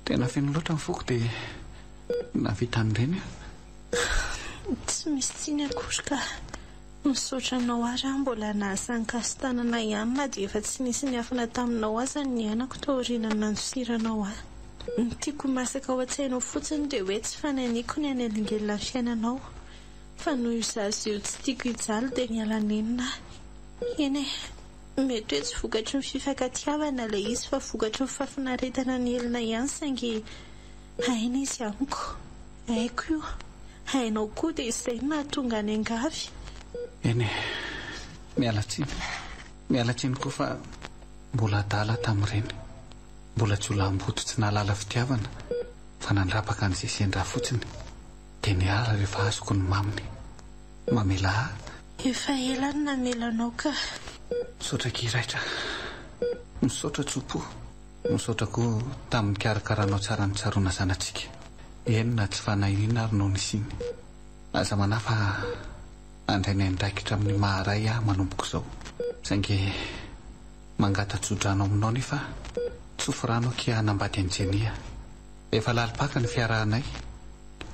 Tena feno loatra ny foko dia nahavita an'ireny aho. Tsy misy tsiny akory ka. Misaotra anao ary aho mbola nahasahy nikasi-tanana ihany na dia efa tsy nisy niafina taminao aza ny niainako taorian'ny nandosiranao ahy. Ny tiako ho masaka ao an-tsainao fotsiny dia hoe tsy fanahiniako ny hanelingelina ny fiainanao fa noho io zaza io tsy tiako hijaly dia niala nenina aho. Eny e, mety hoe tsy vokatry ny fifankatiavana ilay izy fa vokatry ny fahafinaretana nihelina ihany saingy Haina izy amiko. Haiko io. Hainao koa dia izay no nahatonga ny angavy. Eny e. Miala tsiny. Miala tsiny koa fa mbola adala tamin'ireny. Mbola jiolahimboto tsy nahalala fitiavana fa nandrapaka an'izay sendra fotsiny. Dia niala rehefa azoko ny maminy. Mamela ahy. Efa ela no namela anao ka. Misaotra akia Raitra. Misaotra tso-po. Misaotra koa tamin'ny nikarakaranao tsara ny tsaroana zanatsika. Eny na tsy fanahiniana ary no nisiany. Aza manahy fa handray ny andraikitra amin'ny maha ray ahy manomboka izao. Saingy mangata-tsodrano aminao nefa aho. Tsofy rano akia hanambady an'i Jenny aho. Efa lalim-paka ny fiarahanay.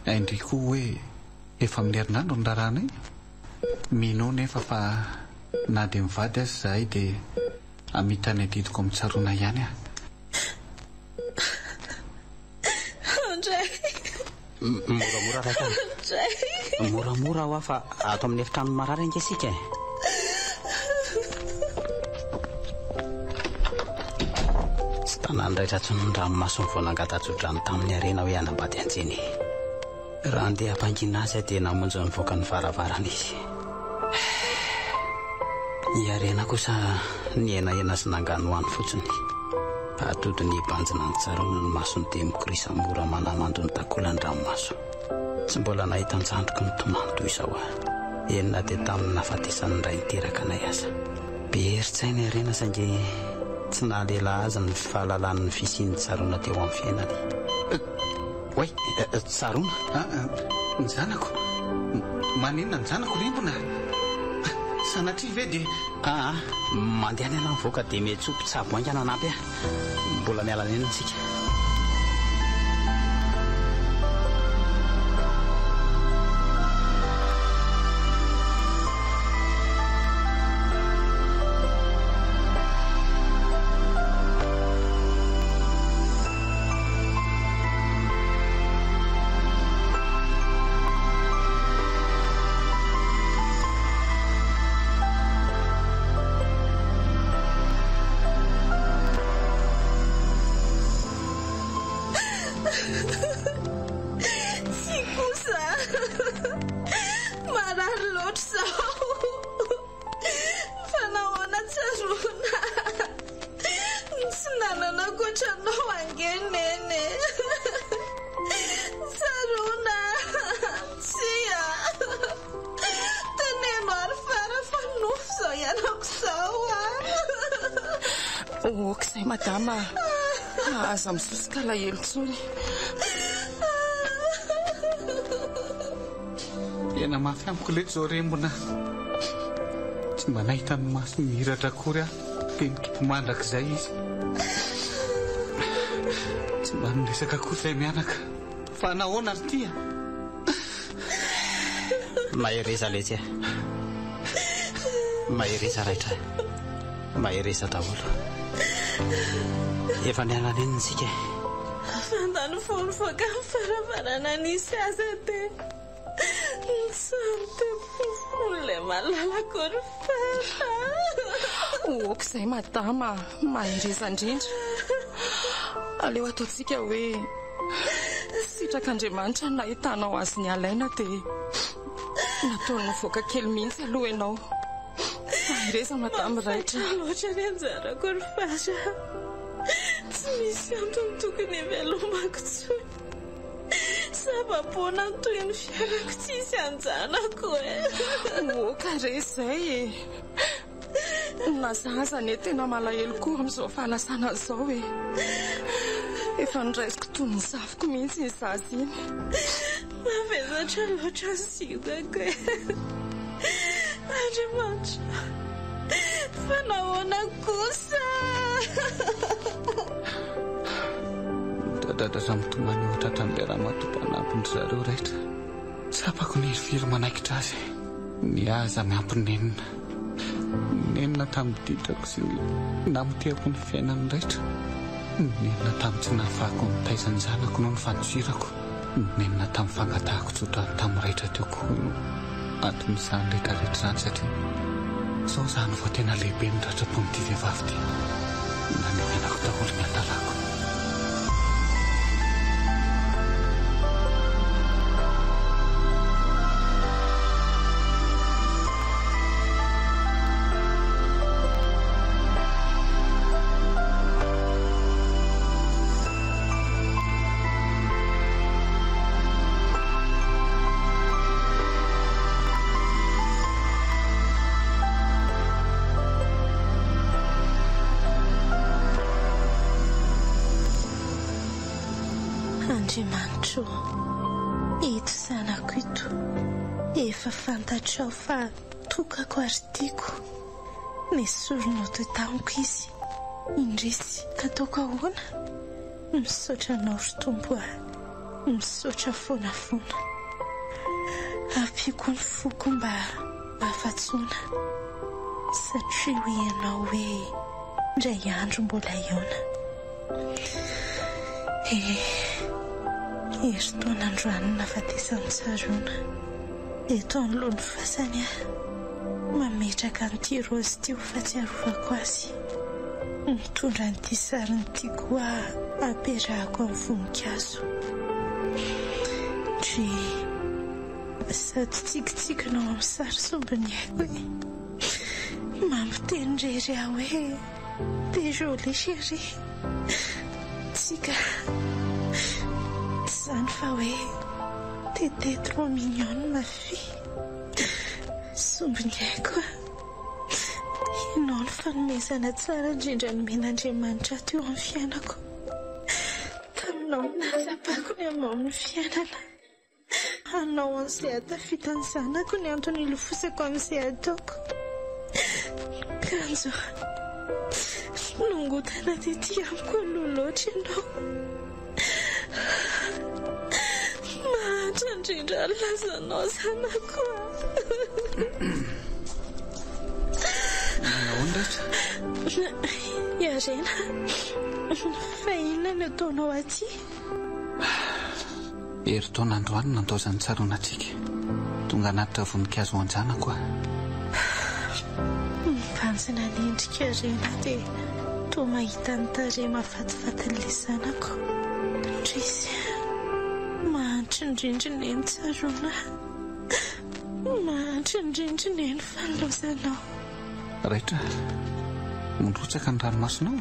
Hain-dry koa hoe efa amin'ny herinandro ny raharahanay. Minoa nefa fa na dia mivady aza izahay dia Hamita ny adidiko amin-tsaroana ihany aho. Andray! Moramora raika. Andray! Moramora hoa fa ato amin'ny efitrano marary ange isika e. Tsy tanan'ny raitra intsony ny ranomasony vao nangata-tsodrano tamin'ny harena hoe hanambady an'i Jenny. Raha andeha hampangina azy aho dia namonjy nivoaka ny varavarana izy. I Harena kosa nihenahena sy nanganohano fotsiny. Atody nibanjina ny tsaroana ny masony dia mikorisa mora manamando ny takolan-dranomaso. Tsy mbola nahita an-tsandriko nitomany toy izao aho. Eny na dia tamin'ny nahafatesan'ny ray niteraka anay aza. Be herin-tsaina i Harena saingy tsy nahalela azy ny fahalalany ny fisian'ny tsaroana teo amin'ny fiainany. Oay! Tsaroana? Ny zanako? Maninona ny zanako Rimbona? Sanatria ve dia. Aa! Mandehana ianao mivoaka dia miantsoa mpitsabo haingana hanampy ahy. Mbola miala nenina isika. Tsia kosa a! Marary loatra izao. Fa nahoana tsaroana Tsy nanana ankoatra anao ange Neny e! Tsaroana Tsia! Teneno ary fara fa nofy izao ianako izao a! Ok izay madama a! Aza misosoka alahelo intsony. Tena mafy amiko letsy zao rembona. Tsy mba nahita ny masony nihiratra akory aho dia nitopy mandrakizay izy. Tsy mba niresaka akory ilay mianaka. Fa nahoana ry ty a? Mahereza letsy a. Mahereza raitra. Mahereza daholo. Efa niala nenina isika e. Fantany vao nivoaka ny varavarana nisy azy dia nitsaha-nitepofofo ilay malalako ry Fara. Ok izay madama a. Mahereza indrindra. Aleo ataontsika hoe sitrak'Andriamanitra ny nahitanao azy nialaina dia nataony nivoaka kely mihitsy aloha ianao. Mahereza madame raitra. Mahafaty loatra ny anjarako ry Fara. Tsy misy antony tokony hivelomako intsony. Zava-poana ny tohin'ny fiainako tsisy anjarako e. Oka re izay e. Na za aza anie tena malahelo koa amin'izao fahalasana izao e. Efa noraisiko toy ny zafiko mihitsy iny zaza iny. Mavesatra loatra ny siokako e. Andriamanitra, fa nahoana kosa? Midradradradra mitomany eo an-tratran'ilay ramatoa mpanampy ndry zareo raitra. Tsapako ny hirifiry manaikitra azy. Ny aza miampy nenina. Nenina tamin'ny ditrako sy ny namotehako ny fiainan'ny raitra. Nenina tamin'ny tsy nahafahako nitaiza ny zanako noho ny fandosirako. Nenina tamin'ny fangatahako tsodrano tamin'ny raitra teo koa no anton'izany rehetra rehetra izany satria izao izany vao tena lehibe ny ratram-pon'ity vehivavy ity. Nanenenako daholo ny hadalako. Andriamanitra ô, ito zanako ito, efa fantatrao fa tokako ary tiako. Nesorinao teo tamiko izy, indrisy, ka ataoko ahoana? Misaotra anao ry Tompo a! Misaotra foana foana. Ampio koa ny foko mba ho afa-tsoana. Satria hoy ianao hoe indray andro mbola hihaona. Eh, herintaona androany no nahafatesan'i Tsaroana. Eto anoloan'ny fasany aho, mametraka an'ity raozy ity ho fahatsiarovako azy. Mitondra an'ity sariny ity koa aho ampiarahako amin'ny voninkazo. Dry, sady tsikitsikinao amin'ny sary sombin'ny aiko e. Mampiteny irery aho hoe, T'es jolie chérie. Tsia ka. Tsy izany fa hoe t'étais trop mignonne ma fille. Sombiny aiko a. Ianao no fanomezana tsara indrindra nomen'Andriamanitra ahy teo amin'ny fiainako. Taminao no nahatsapako ny hamaon'ny fiainana. Hanao an'izay hahatafita ny zanako ny antony hilofosako amin'izay ataoko. Kanjo, nongotana tety amiko aloha loatra ianao. Mahantra indrindra ny lazanao zanako a! Manahoana rehetra? Iarena, fa inona no ataonao aty? Herintaona androany no nandaozan'ny tsaroana antsika. Tonga hanatitra voninkazo ho an-janako aho. Mibanjina ny endrika Rena dia toa mahita ny tarehy mahafatifatin'ilay zanako. Indrisy, mahantra indrindra Neny tsaroana. Mahantra indrindra Neny fa nilaozanao. Raitra, mirotsaka ny ranomasonao?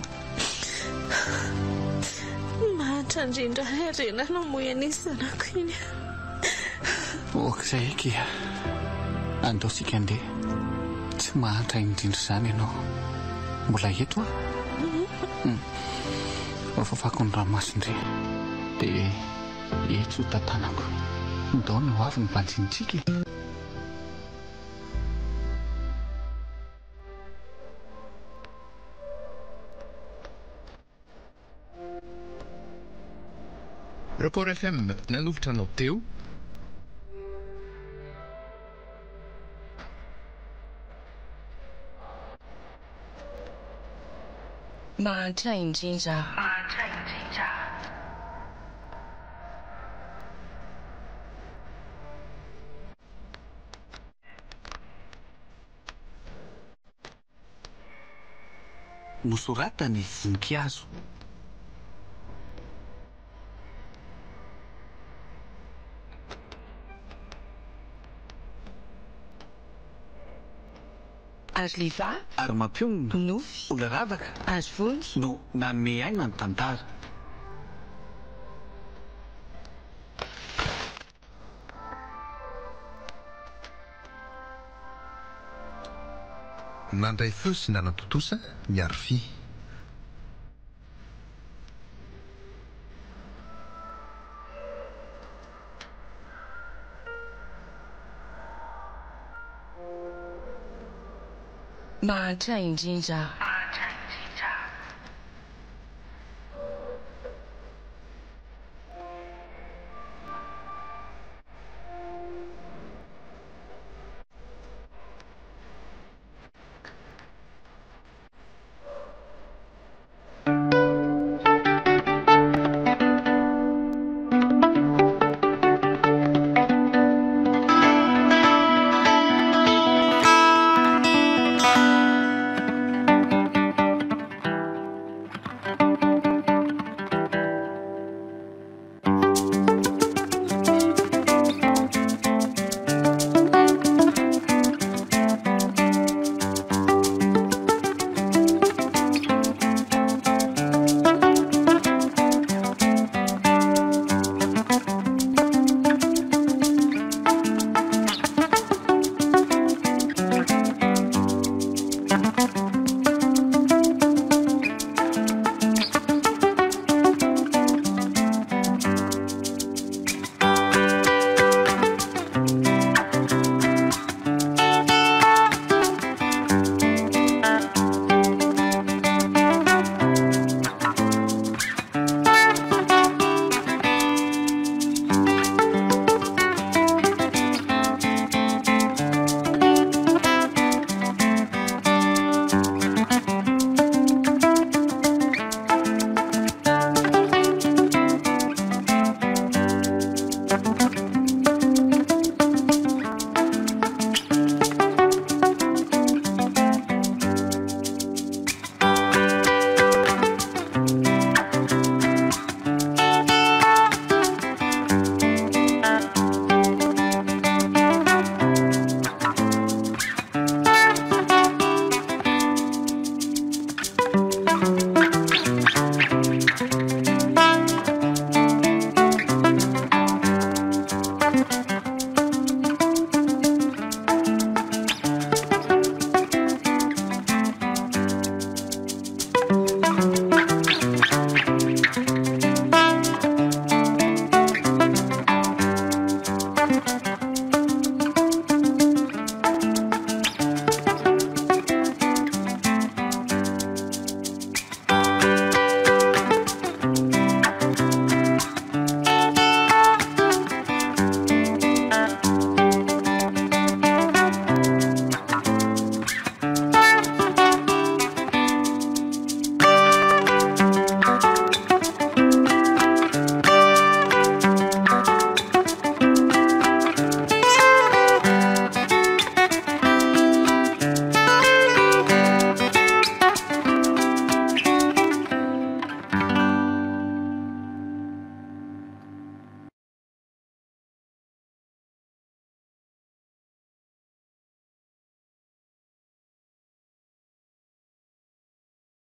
Mahantra indrindra harena namoy an'iny zanako iny. Aok'izay akia. Andao isika handeha. Tsy mahantra indrindra izany ianao. Mbola eto aho. Hofafako ny ranomason-dry. Dia etsy ho tantanako. Ndao ny ho avy ny banjinintsika e. Record FM nanolotra anao teo. Mahantra indrindra. Mahantra indrindra. Nosoratany voninkazo. Ary Liva. Ary mampionona. Nofy. Olona ravaka. Ary vony. No nanome aina ny tantara. Nandray feo sy nanatontosa ny Arfi. Mahantra indrindra.